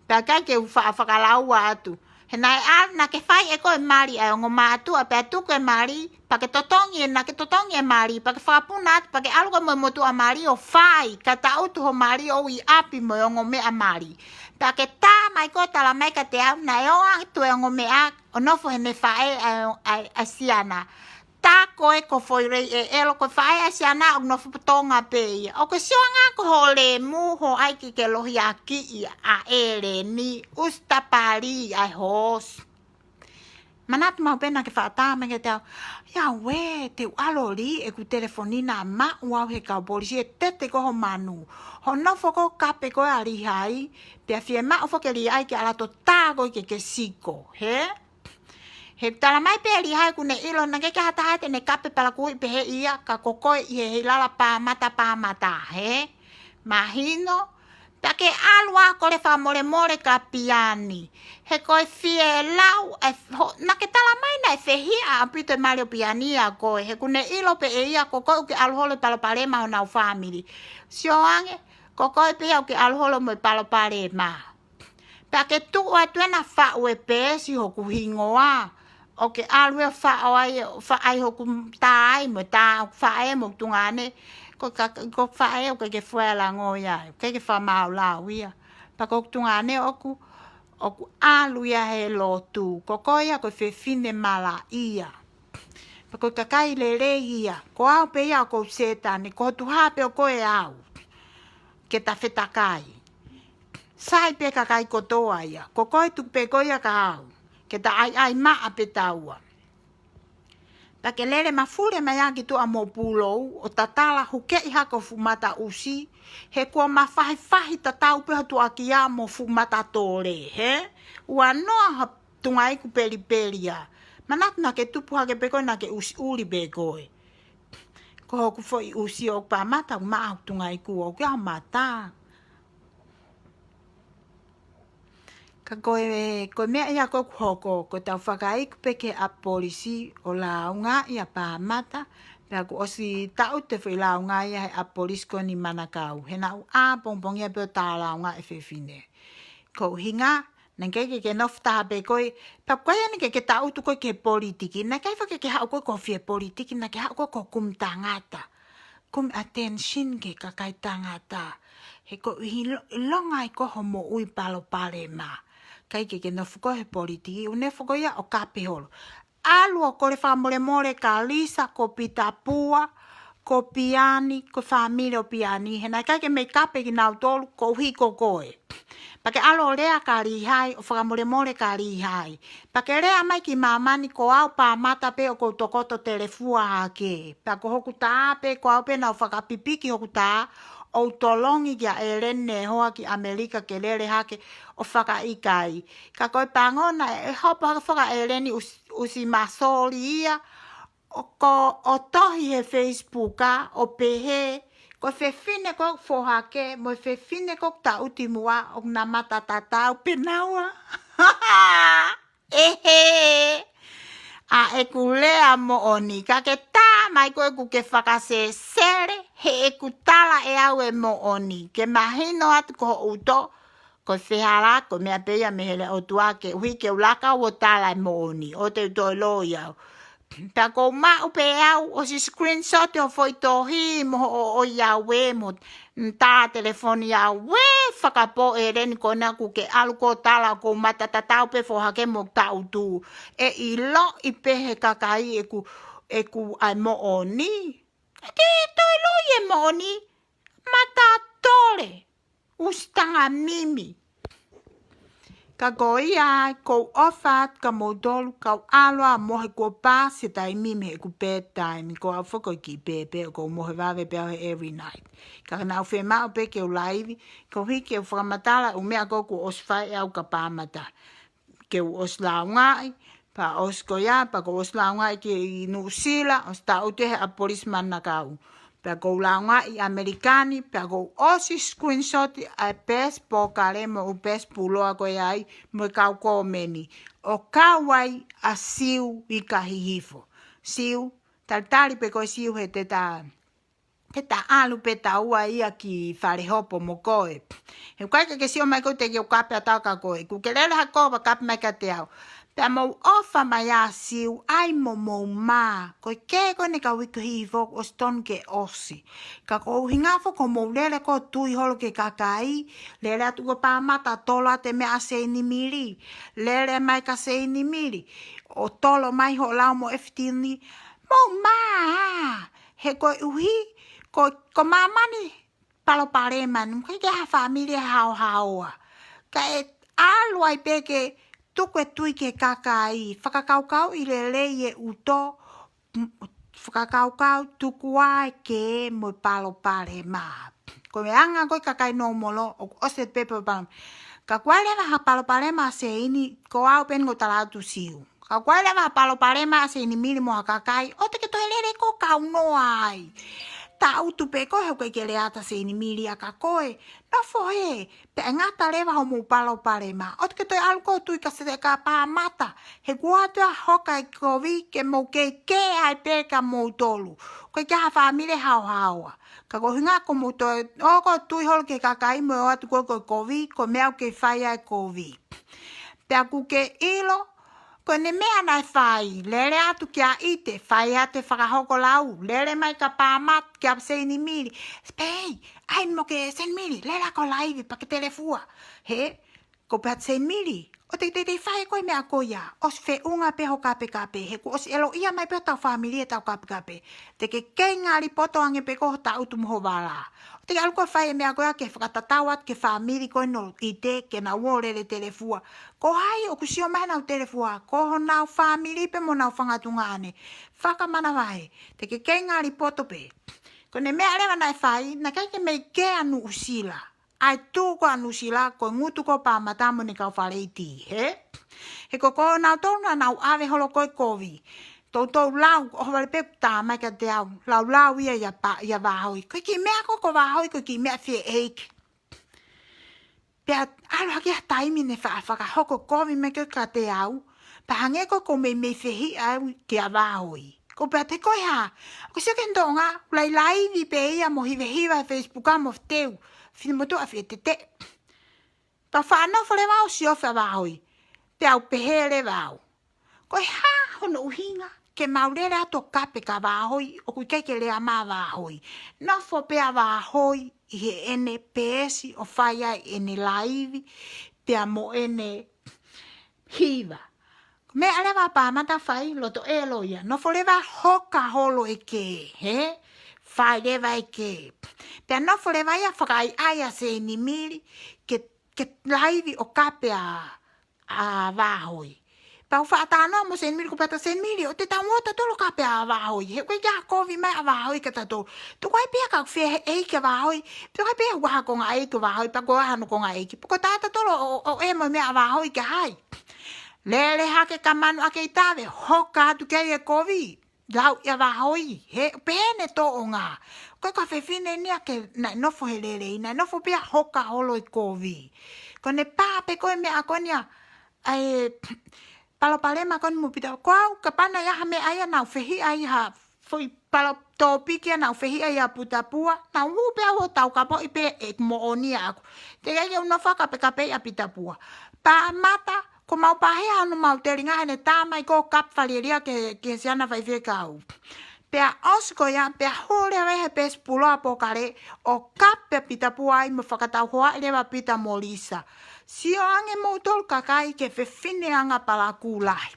Pea ʻikai ke u fa-, fakalaua atu. He naʻe ʻalu, naʻa ke fai ʻe koe e mali ʻa e ongo mātuʻa, pea tuku e mali, pea ke totongi e, naʻa ke totongi e mali, pea ke fakapuna atu, pea ke ʻalu koe mo e motuʻa mali ʻo fai, ka taʻutu ho mali ʻoku ʻi ʻapi mo e ongo meʻa mali. Pea ke tā mai koe ʻo tala mai kiate au, naʻe ō atu e ongo meʻa, ʻo nofo heʻene faʻē ʻa, ʻa, ʻa e siana. Tā ko e ko Foirei ʻElo ko e faʻē ʻa e siana ʻoku nofo Tonga pē ia. ʻOku ke sio ange ko ho lemu, ho ʻai ke ke lohiakiʻi ʻa ʻEleni, ʻusi tapali ʻa e hoosi. Manatu maʻu pē naʻa ke faʻa tā mai kiate au. ʻIa uē, te u ʻalu ʻo lī ʻeku telefoni naʻa maʻu au he kau polisi ʻe tete ko ho manu. Hoʻo nofo ko ē ʻo kape ko ē ʻa Lihai, pea fiemaʻu foki ʻe Lihai ke ʻalu atu ʻo tā koe ke ke siko, he? He tala mai pē ʻe Lihai ʻoku ne ʻilo naʻe ʻikai ke ʻi ai ha taha te ne kape palakūʻi pehē ia ka ko koe ʻi he Heilala Pāmata Pāmata, he? Mahino, pea ke ʻalu ʻo kole fakamolemole kia Piani. He ko e fie lau, e ho-, naʻa ke tala mai naʻe fehiʻa ʻaupito e mali ʻo Piani ʻia koe. He ʻoku ne ʻilo pē ʻe ia ko koe ʻoku ke ʻalu holo ʻo palopalema honau fāmili. Sio ange, ko koe pē ia ʻoku ke ʻalu holo mo e palopalema. Pea ke tuʻu atu ʻena faʻu e peesi hoku hingoa. ʻOku ke ʻalu ē ʻo faʻo ai, faʻo ai hoku tā ai mo e tā hoku faʻē mo hoku tuongaʻane. Ko ka, ko e faʻē ʻoku ʻikai ke fua e lango ia, ʻoku ʻikai ke faʻa maʻu lau ia. Pea ko hoku tuongaʻane ʻoku, ʻoku ʻalu ia he lotu. Ko koe ia ko e fefine malaʻia. Pea ko e kakai lelei ia. Ko au pē ia ʻoku ou Sētane, ko ho tuha pē ʻo koe au. Ke ta fetakai. Sai pē kakai kotoa ia. Ko koe tuku pē koe ia kia au. Ke ta ʻaiʻai maʻa pē taua. Pea ke lele mafuli mai ā ki tuʻa mo Pulou, ʻo tatala hukeʻi hake ho fuʻu mata ʻusi, he kuo mafahifahi tatau pē ho tuʻakia mo ho fuʻu mata tole, he? Ua noa ha tungaiku pelipeli ā. Manatu naʻa ke tupu hake pē koe naʻa ke ʻusi ʻuli pē koe. Ko hoku foʻi ʻusi ʻoku pāmata ʻoku maʻa hoku tungaiku ʻoku ʻi ai ho mata. Ka ko e, ko e meʻa ia ʻoku hoko, ko ʻetau fakaiku pē ki he ʻapi polisi ʻo lāungaʻi ʻa Pāmata, pea kuo ʻosi taʻutu e foʻi lāunga ia he ʻapi polisi ko eni Manakau. He naʻa ku ʻā pongipongia pē ʻo tā lāunga e fefine. Ko e ʻuhinga, naʻe ʻikai ke ke nofo taha pē koe, pea ko ia naʻe ʻikai ke ke taʻutu koe ki he politiki, naʻe ʻikai foki ke ke haʻu koe ko e fie politiki, naʻe ke haʻu koe ko e kumi tangata. Kumi attention ki he kakai tangata. He ko e ʻilo-, ʻilonga ai ko hoʻo moʻui palopalema. ʻIkai ke ke nofo koe he politiki, ʻoua naʻa foki ia ʻo kape holo. ʻAlu ʻo kole fakamolemole kia Lisa, ko Pitapua, ko Piani, ko e fāmili ʻo Piani. He naʻe ʻikai ke mei kape kinautolu, koeʻuhi ko koe. Pea ke ʻalu ʻo lea kia Lihai, ʻo fakamolemole kia Lihai. Pea ke lea mai ki māmani ko au Pāmata pē ʻoku ou tokoto telefua hake. Pea ko hoku tā pē, ko au pē naʻa ku fakapipiki hoku tā, ʻo u tolongi kia ʻEleni ne hoa ki ʻAmelika ke lele hake ʻo fakaʻikaiʻi. Ka ko e pango naʻe hopo hake foki ʻa ʻEleni ʻosi, ʻosi māsoli ia, ʻo ko, ʻo tohi he Facebook ʻa, ʻo pehē, ko e fefine ko ē ʻoku foha hake, mo e fefine ko ē ʻoku taʻuti muʻa, ʻoku na mata tatau pē naua. ʻEhē. ʻA ʻeku lea moʻoni, ka ke tā mai ko ē ʻoku ke fakasesele, he ʻeku tala ʻe au e moʻoni. Ke mahino atu ko hoʻo ʻuto, ko e fehālaaki, ko e meʻa pē ia mei he ʻOtua, koeʻuhi ke u laka ʻo tala e moʻoni, ʻoua te u toe loi au. Pea ʻoku ou maʻu pē au, ʻosi screenshot hoʻo foʻi tohi, mo hoʻo ʻoiauē, mo tā telefoni au, ē, fakapō ʻEleni ko ena ʻoku ke ʻalu ʻo tala ʻoku ou mata tatau pē foha hake mo taʻutu. ʻE ʻiloʻi pē he kakai ʻeku, ʻeku ʻai moʻoni. ʻIkai te u toe loi e moʻoni, mata tole, ʻusi tanga mimi. Ka ko ia ai, ʻoku ou ʻofa atu kia moutolu, kau ʻalu ā mohe kuo pā se taimi mei heʻeku bedtime, ko au foki ko e kiʻi pēpē, ʻoku ou mohe vave pē au he every night. Ka naʻa ku fiemaʻu pē ke u laivi, koeʻuhi ke u fakamatala ʻū meʻa ko ē kuo ʻosi fai ʻe au kia Pāmata. Ke u ʻosi lāungaʻi, pea ʻosi ko ia, pea ʻoku ou ʻosi lāungaʻi ki Nuʻusila, ʻosi taʻutu he ʻapi Polisi Manukau. Pea ʻoku ou lāungaʻi ʻAmelika ni, pea ʻoku ou ʻosi screenshot ʻa e peesi pōkale mo e ʻū peesi puloa ko ē ai, mo e kau kōmeni. ʻO kau ai ʻa Siu ʻIkahihifo. Siu, talitali pē koe Siu he te ta, te ta ʻalu pē taua ia ki Falehopo mo koe. He ʻoku ʻikai ke ke sio mai koe te ke u kape ʻatā kia koe. ʻOku ke lele hake koe pea kape mai kiate au. Pea mou ʻofa mai ā Siu, ʻai mo mou mā. Ko e kē ko eni kau ʻIkahihifo ʻosi tonu ke ʻosi. Ka ko e ʻuhinga foki ko hoʻomou lele ko ē ʻo tui holo ki he kakai. Lele atu ko Pāmata tolo atu e meʻa ʻa Seinimili. Lele mai kia Seinimili. ʻO tolo mai hoʻo lau mo e fifteen ni. Mou mā ā. He koeʻuhi, ko, ko māmani palopalema, naʻe ʻikai ke ha fāmili ʻe haohaoa. Ka ʻe ʻalu ai pē ke tuku e tui ki he kakai, fakakaukauʻi lelei e ʻuto, m-, fakakaukau tuku ā e kē mo e palopalema. Ko e anga ko ē kakai nōmolo, ʻoku ʻosi pē palopalema. Ka ʻoku ʻi ai leva ha palopalema ʻa Seini, ko au pē eni ʻoku ou tala atu Siu. Ka ʻoku ʻi ai leva ha palopalema ʻa Seinimili mo ha kakai, ʻoua te ke toe lele koe ʻo kaunoa ai. Taʻutu pē koe he ʻoku ʻikai ke lea atu ʻa Seinimili ia kia koe. Nofo hē, pea ʻe ngata leva hoʻomou palopalema. ʻOua te ke toe ʻalu koe ʻo tui kia Seinimili, kia Pāmata. He kuo ʻoatu ā hoka e kovi ke mou kei kē ai pē kia moutolu. ʻOku ʻikai ke ha fāmili ʻe haohaoa. Ka ko e ʻuhinga ko hoʻomou toe ō koe ʻo tui holo ki he kakai mo e ō atu ko ē ko e kovi, ko e meʻa ʻoku kei fai ai e kovi. Pea ʻoku ke ʻilo, ko ʻene meʻa naʻe fai, lele atu kia ʻIte, fai atu e fakahoko lau, lele mai kia Pāmata, kia Seinimili. Pea, ʻai mo ke Seinimili, lele ā koe ʻo laivi, pea ke telefua. Hē, ʻoku pehē atu Seinimili, ʻoua te ke teitei fai e koe meʻa ko ia, ʻosi feʻunga pē hoʻo kapekape, he kuo ʻosi ʻiloʻi mai pē ʻe hotau fāmili ʻetau kapekape. Te ke kei ngālipoto ange pē koe hoʻo taʻutu mo hoʻo vala. ʻOua te ke ʻalu koe ʻo fai e meʻa ko ia ke fakatatau atu ki he fāmili ko ē ʻo ʻIte ke nau ō ʻo lele telefua. Ko hai ʻoku sio mai heʻenau telefua? Ko honau fāmili pē mo honau fanga tuongaʻane. Fakamanavahē, te ke kei ngālipoto pē. Ko ʻene meʻa leva naʻe fai, naʻe ʻikai ke mei kē ʻa Nuʻusila. ʻAi tuʻu ko ē ʻa Nuʻusila, ko e ngutu ko ē ʻo Pāmata mo ʻene kau faleiti, hē? He ko kinautolu naʻa nau ʻave holo ko ē e kovi. Toutou lau, ʻohovale pē ʻoku tā mai kiate au. Laulau ia ʻia Pa-, ʻia Vāhoi. Ko e kiʻi meʻa ko ē ko Vāhoi, ko e kiʻi meʻa fieʻeiki. Pea ʻalu hake ha taimi ne fa-, fakahoko e kovi mai ko ē kiate au. Pea hangē ko ē ʻoku meimei fehiʻa au kia Vāhoi. ʻOku ou pehē atu ko e hā, ʻoku ke sio ki he Tonga, ʻoku lailaivi pē ia mo hivehiva he Facebook ʻa mo teu, finemotuʻa fieteteʻi. Pea faʻa nofo leva au ʻo siofi ʻa Vāhoi. Pea u pehē leva au, ko e hā hono ʻuhinga ke mau lele atu ʻo kape kia Vāhoi, ʻoku ʻikai ke lea mai ʻa Vāhoi. Nofo pē ʻa Vāhoi ʻi heʻene peesi ʻo fai ai ʻene laivi, pea mo ʻene hiva. Meʻa leva ʻa Pāmata fai, loto ʻelo ia. Nofo leva hoka holo e kē, hē? Fai leva e kē. Pea nofo leva ia fakaʻaiʻai ʻa Seinimili ke, ke laivi ʻo kape ʻa, ʻa Vāhoi. Pea u faʻa talanoa mo Seinimili, ko u pehē atu, Seinimili, ʻoua te tau ō tautolu ʻo kape ʻa Vāhoi. He ʻoku ʻikai ke kovi mai ʻa Vāhoi kia tautolu. Tuku ai pē ia ka ʻoku fie ʻeiki ʻa Vāhoi. Tuku ai pē ia ʻoku ʻi ai ha konga ʻeiki ʻo Vāhoi, pea ko e hā hono konga ʻeiki. Pea ko tautolu ʻo, ʻo, ʻo ʻai mo e meʻa ʻa Vāhoi kia hai. Lele hake ka manu ake ʻi taʻe, hoka atu ki ai e kovi. Lau ia Vāhoi, he pehē ʻene tōʻonga. Ko e kau fefine ni ia ke naʻe nofo he lelei, naʻe nofo pē ia hoka holo e kovi. Ko ʻene pā pē ko e meʻa ko eni ia, ʻa e palopalema ko eni mo Pita, ko au, kapau naʻe ʻi ai ha meʻa ia naʻa ku fehiʻa ai ha foʻi palo-, tōpiki ia naʻa ku fehiʻa ai ʻa Putapua, naʻa ku hū pē au ʻo taukapoʻi pē ʻeku moʻoni ʻaʻaku. Teʻeki ke u nofo ʻo kapekapeʻi ʻa Pitapua. Pāmata, ko mau pāhia ʻa hono mau telinga heʻene tā mai ko Kap Falielia ki he, ki he siana faifekau. Pea ʻosi ko ia, pea hū leva he peesi puloa Pōkale, ʻo kape ʻa Pitapua ai mo fakatauhoaʻi leva ʻa Pita mo Lisa. Sio ange moutolu kakai ki he fefine anga palakū lahi.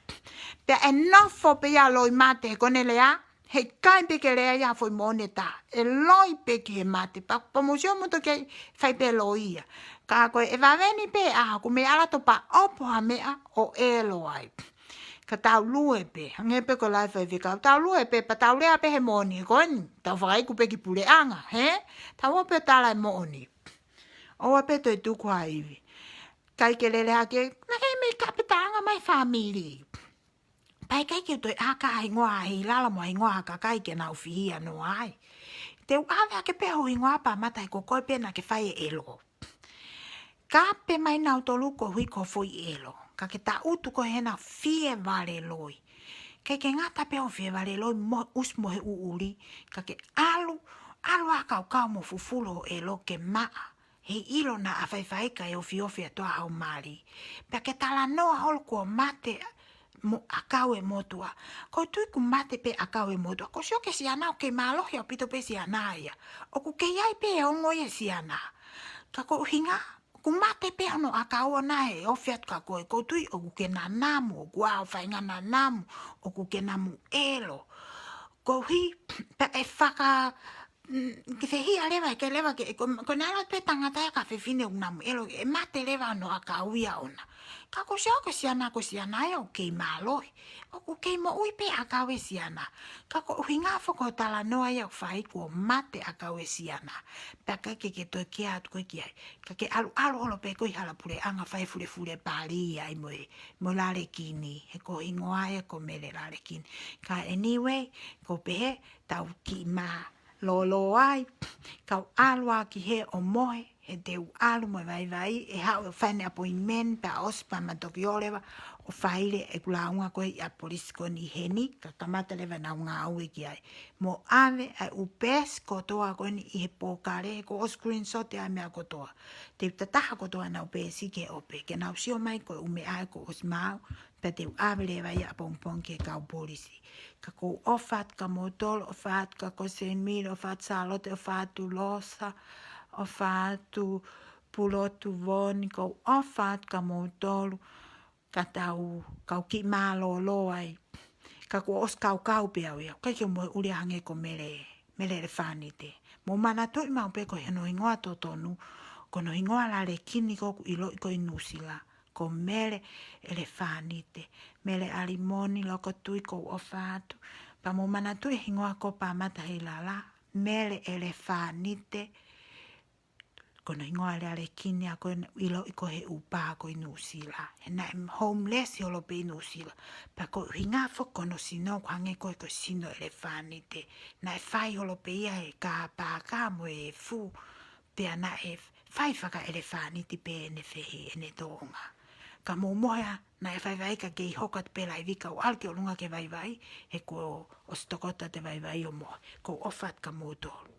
Pea ʻe nofo pē ia ʻo loi mate, ko ʻene lea, heʻikai pē ke lea ia ha foʻi moʻoni ʻe taha. ʻE loi pē ki he mate. Pea, pea mou sio moutolu ki ai, fai pē loi ia. Ka ko e vave ni pē ʻa hoku meʻa, ala topa ʻopo ha meʻa ʻo ʻelo ai. Ka tau lue pē, hangē pē ko e lea ʻa e faifekau, tau lue pē, pea tau lea pē he moʻoni ko eni, tau fakaiku pē ki puleʻanga, hē? Tau ō pē ʻo tala e moʻoni. ʻOua pē toe tuku ha ivi. ʻIkai ke lele hake, naʻe mei kapetaʻanga mai fāmili. Pea ʻikai ke u toe ʻaka ha hingoa ʻa Heilala mo ha hingoa ʻa ha kakai ke nau fihia noa ai. Te u ʻave hake pē ho hingoa Pāmata he ko koe pē naʻa ke fai e ʻelo. Kape mai nautolu koeʻuhi ko e foʻi ʻelo. Ka ke tangutu koe he naʻa ku fie vale loi. ʻIkai ke ngata pē hoʻo fie vale loi mo ʻusi mo e ʻuʻuli. Ka ke ʻalu, ʻalu ʻo kaukau mo fufulu hoʻo ʻelo ke maʻa. He ʻilo naʻa faifai kae ofiofi atu ʻa hoʻo mali. Pea ke talanoa holo kuo mate mo ʻakau e motuʻa. ʻOku ou tui ʻoku mate pē ʻakau e motuʻa. ʻOku ou sio ki he siana ʻoku kei mālohi ʻaupito pē siana ia. ʻOku kei ʻi ai pē ongo ia siana. Ka ko e ʻuhinga, ʻoku mate pē hono ʻakau ʻona he ofi atu kia koe. ʻOku ou tui ʻoku ke nanamu, ʻoku ʻi ai ho faʻahinga nanamu, ʻoku ke namu ʻelo. Koeʻuhi, pea ʻe faka, mm, ke fehiʻa leva, ke leva, ke, ko, ko e ʻalu atu pē tangata ia ki ha fefine ʻoku namu ʻelo, ʻe mate leva hono ʻakau ia ʻona. Ka ʻoku ou sio ko e siana, ko e siana ia ʻoku kei mālohi. ʻOku kei moʻui pē ʻakau e siana. Ka ko e ʻuhinga foki ko e talanoa ia ʻoku fai kuo mate ʻakau e siana. Pea ʻikai ke ke toe kea atu koe ki ai. Ka ke ʻaluʻalu holo pē koe ʻi hala puleʻanga fai fulefule pali ai mo e, mo Lalekini. He ko e hingoa ia ko Mele Lalekini. Ka anyway, ʻoku ou pehē, tau kiʻi mālōlō ai, kau ʻalu ā ki hē ʻo mohe, he te u ʻalu mo e vaivai, ʻe haʻu ʻo fai ʻene appointment, pea ʻosi pea ma toki ō leva ʻo faile ʻeku lāunga ko ē ʻi ʻapikolisi ko eni heni, ka kamata leva ʻenau ngāue ki ai. Mou ʻave ʻa e ʻū peesi kotoa ko eni ʻi he Pōkale, ko e screenshot ʻa e meʻa kotoa. Te u tataha kotoa ʻenau peesi ki he ʻope, ke nau sio mai ko e ʻū meʻa ē kuo ʻosi maau, pea te u ʻave leva ia ʻapongipongi ki he kau polisi. Ka ʻoku ou ʻofa atu kia moutolu, ʻofa atu kia Kosenimili, ʻofa atu Sālote, ʻofa atu Losa, ʻofa atu Pulotu Voni, ʻoku ou ʻofa atu kia moutolu, ka tau, kau kiʻi mālōlō ai. Ka kuo ʻosi kaukau pē au ia, ʻikai ke u mohe ʻuli hangē ko Mele, Mele ʻElefānite. Mou manatuʻi maʻu pē ko hono hingoa totonu, ko hono hingoa Lalekini ko ē ʻoku ʻiloʻi ko ē ʻi Nuʻusila. Ko Mele ʻElefānite, Mele ʻAlimoni, Lokotui, ʻoku ou ʻofa atu. Pea mou manatuʻi e hingoa ko Pāmata Heilala, Mele ʻElefānite, ko hono hingoa Lalekini ʻa ē ʻoku ʻiloʻi ko ē he ʻū pā ko ē ʻi Nuʻusila. He naʻe homeless holo pē ʻi Nuʻusila. Pea ko e ʻuhinga foki ko hono sino ʻoku hangē ko ē ko e sino ʻelefānite. Naʻe fai holo pē ia he kā pāka mo e fū. Pea naʻe fai fakaʻelefāniti pē ʻene fehiʻa, ʻene tōʻonga. Ka mou mohe ā, naʻe faifai ka kei hoko atu pē laivi, kau ʻalu ki ʻolunga ki he vaivai, he kuo ʻosi tokoto atu e vaivai ʻo mohe. ʻOku ou ʻofa atu kia moutolu.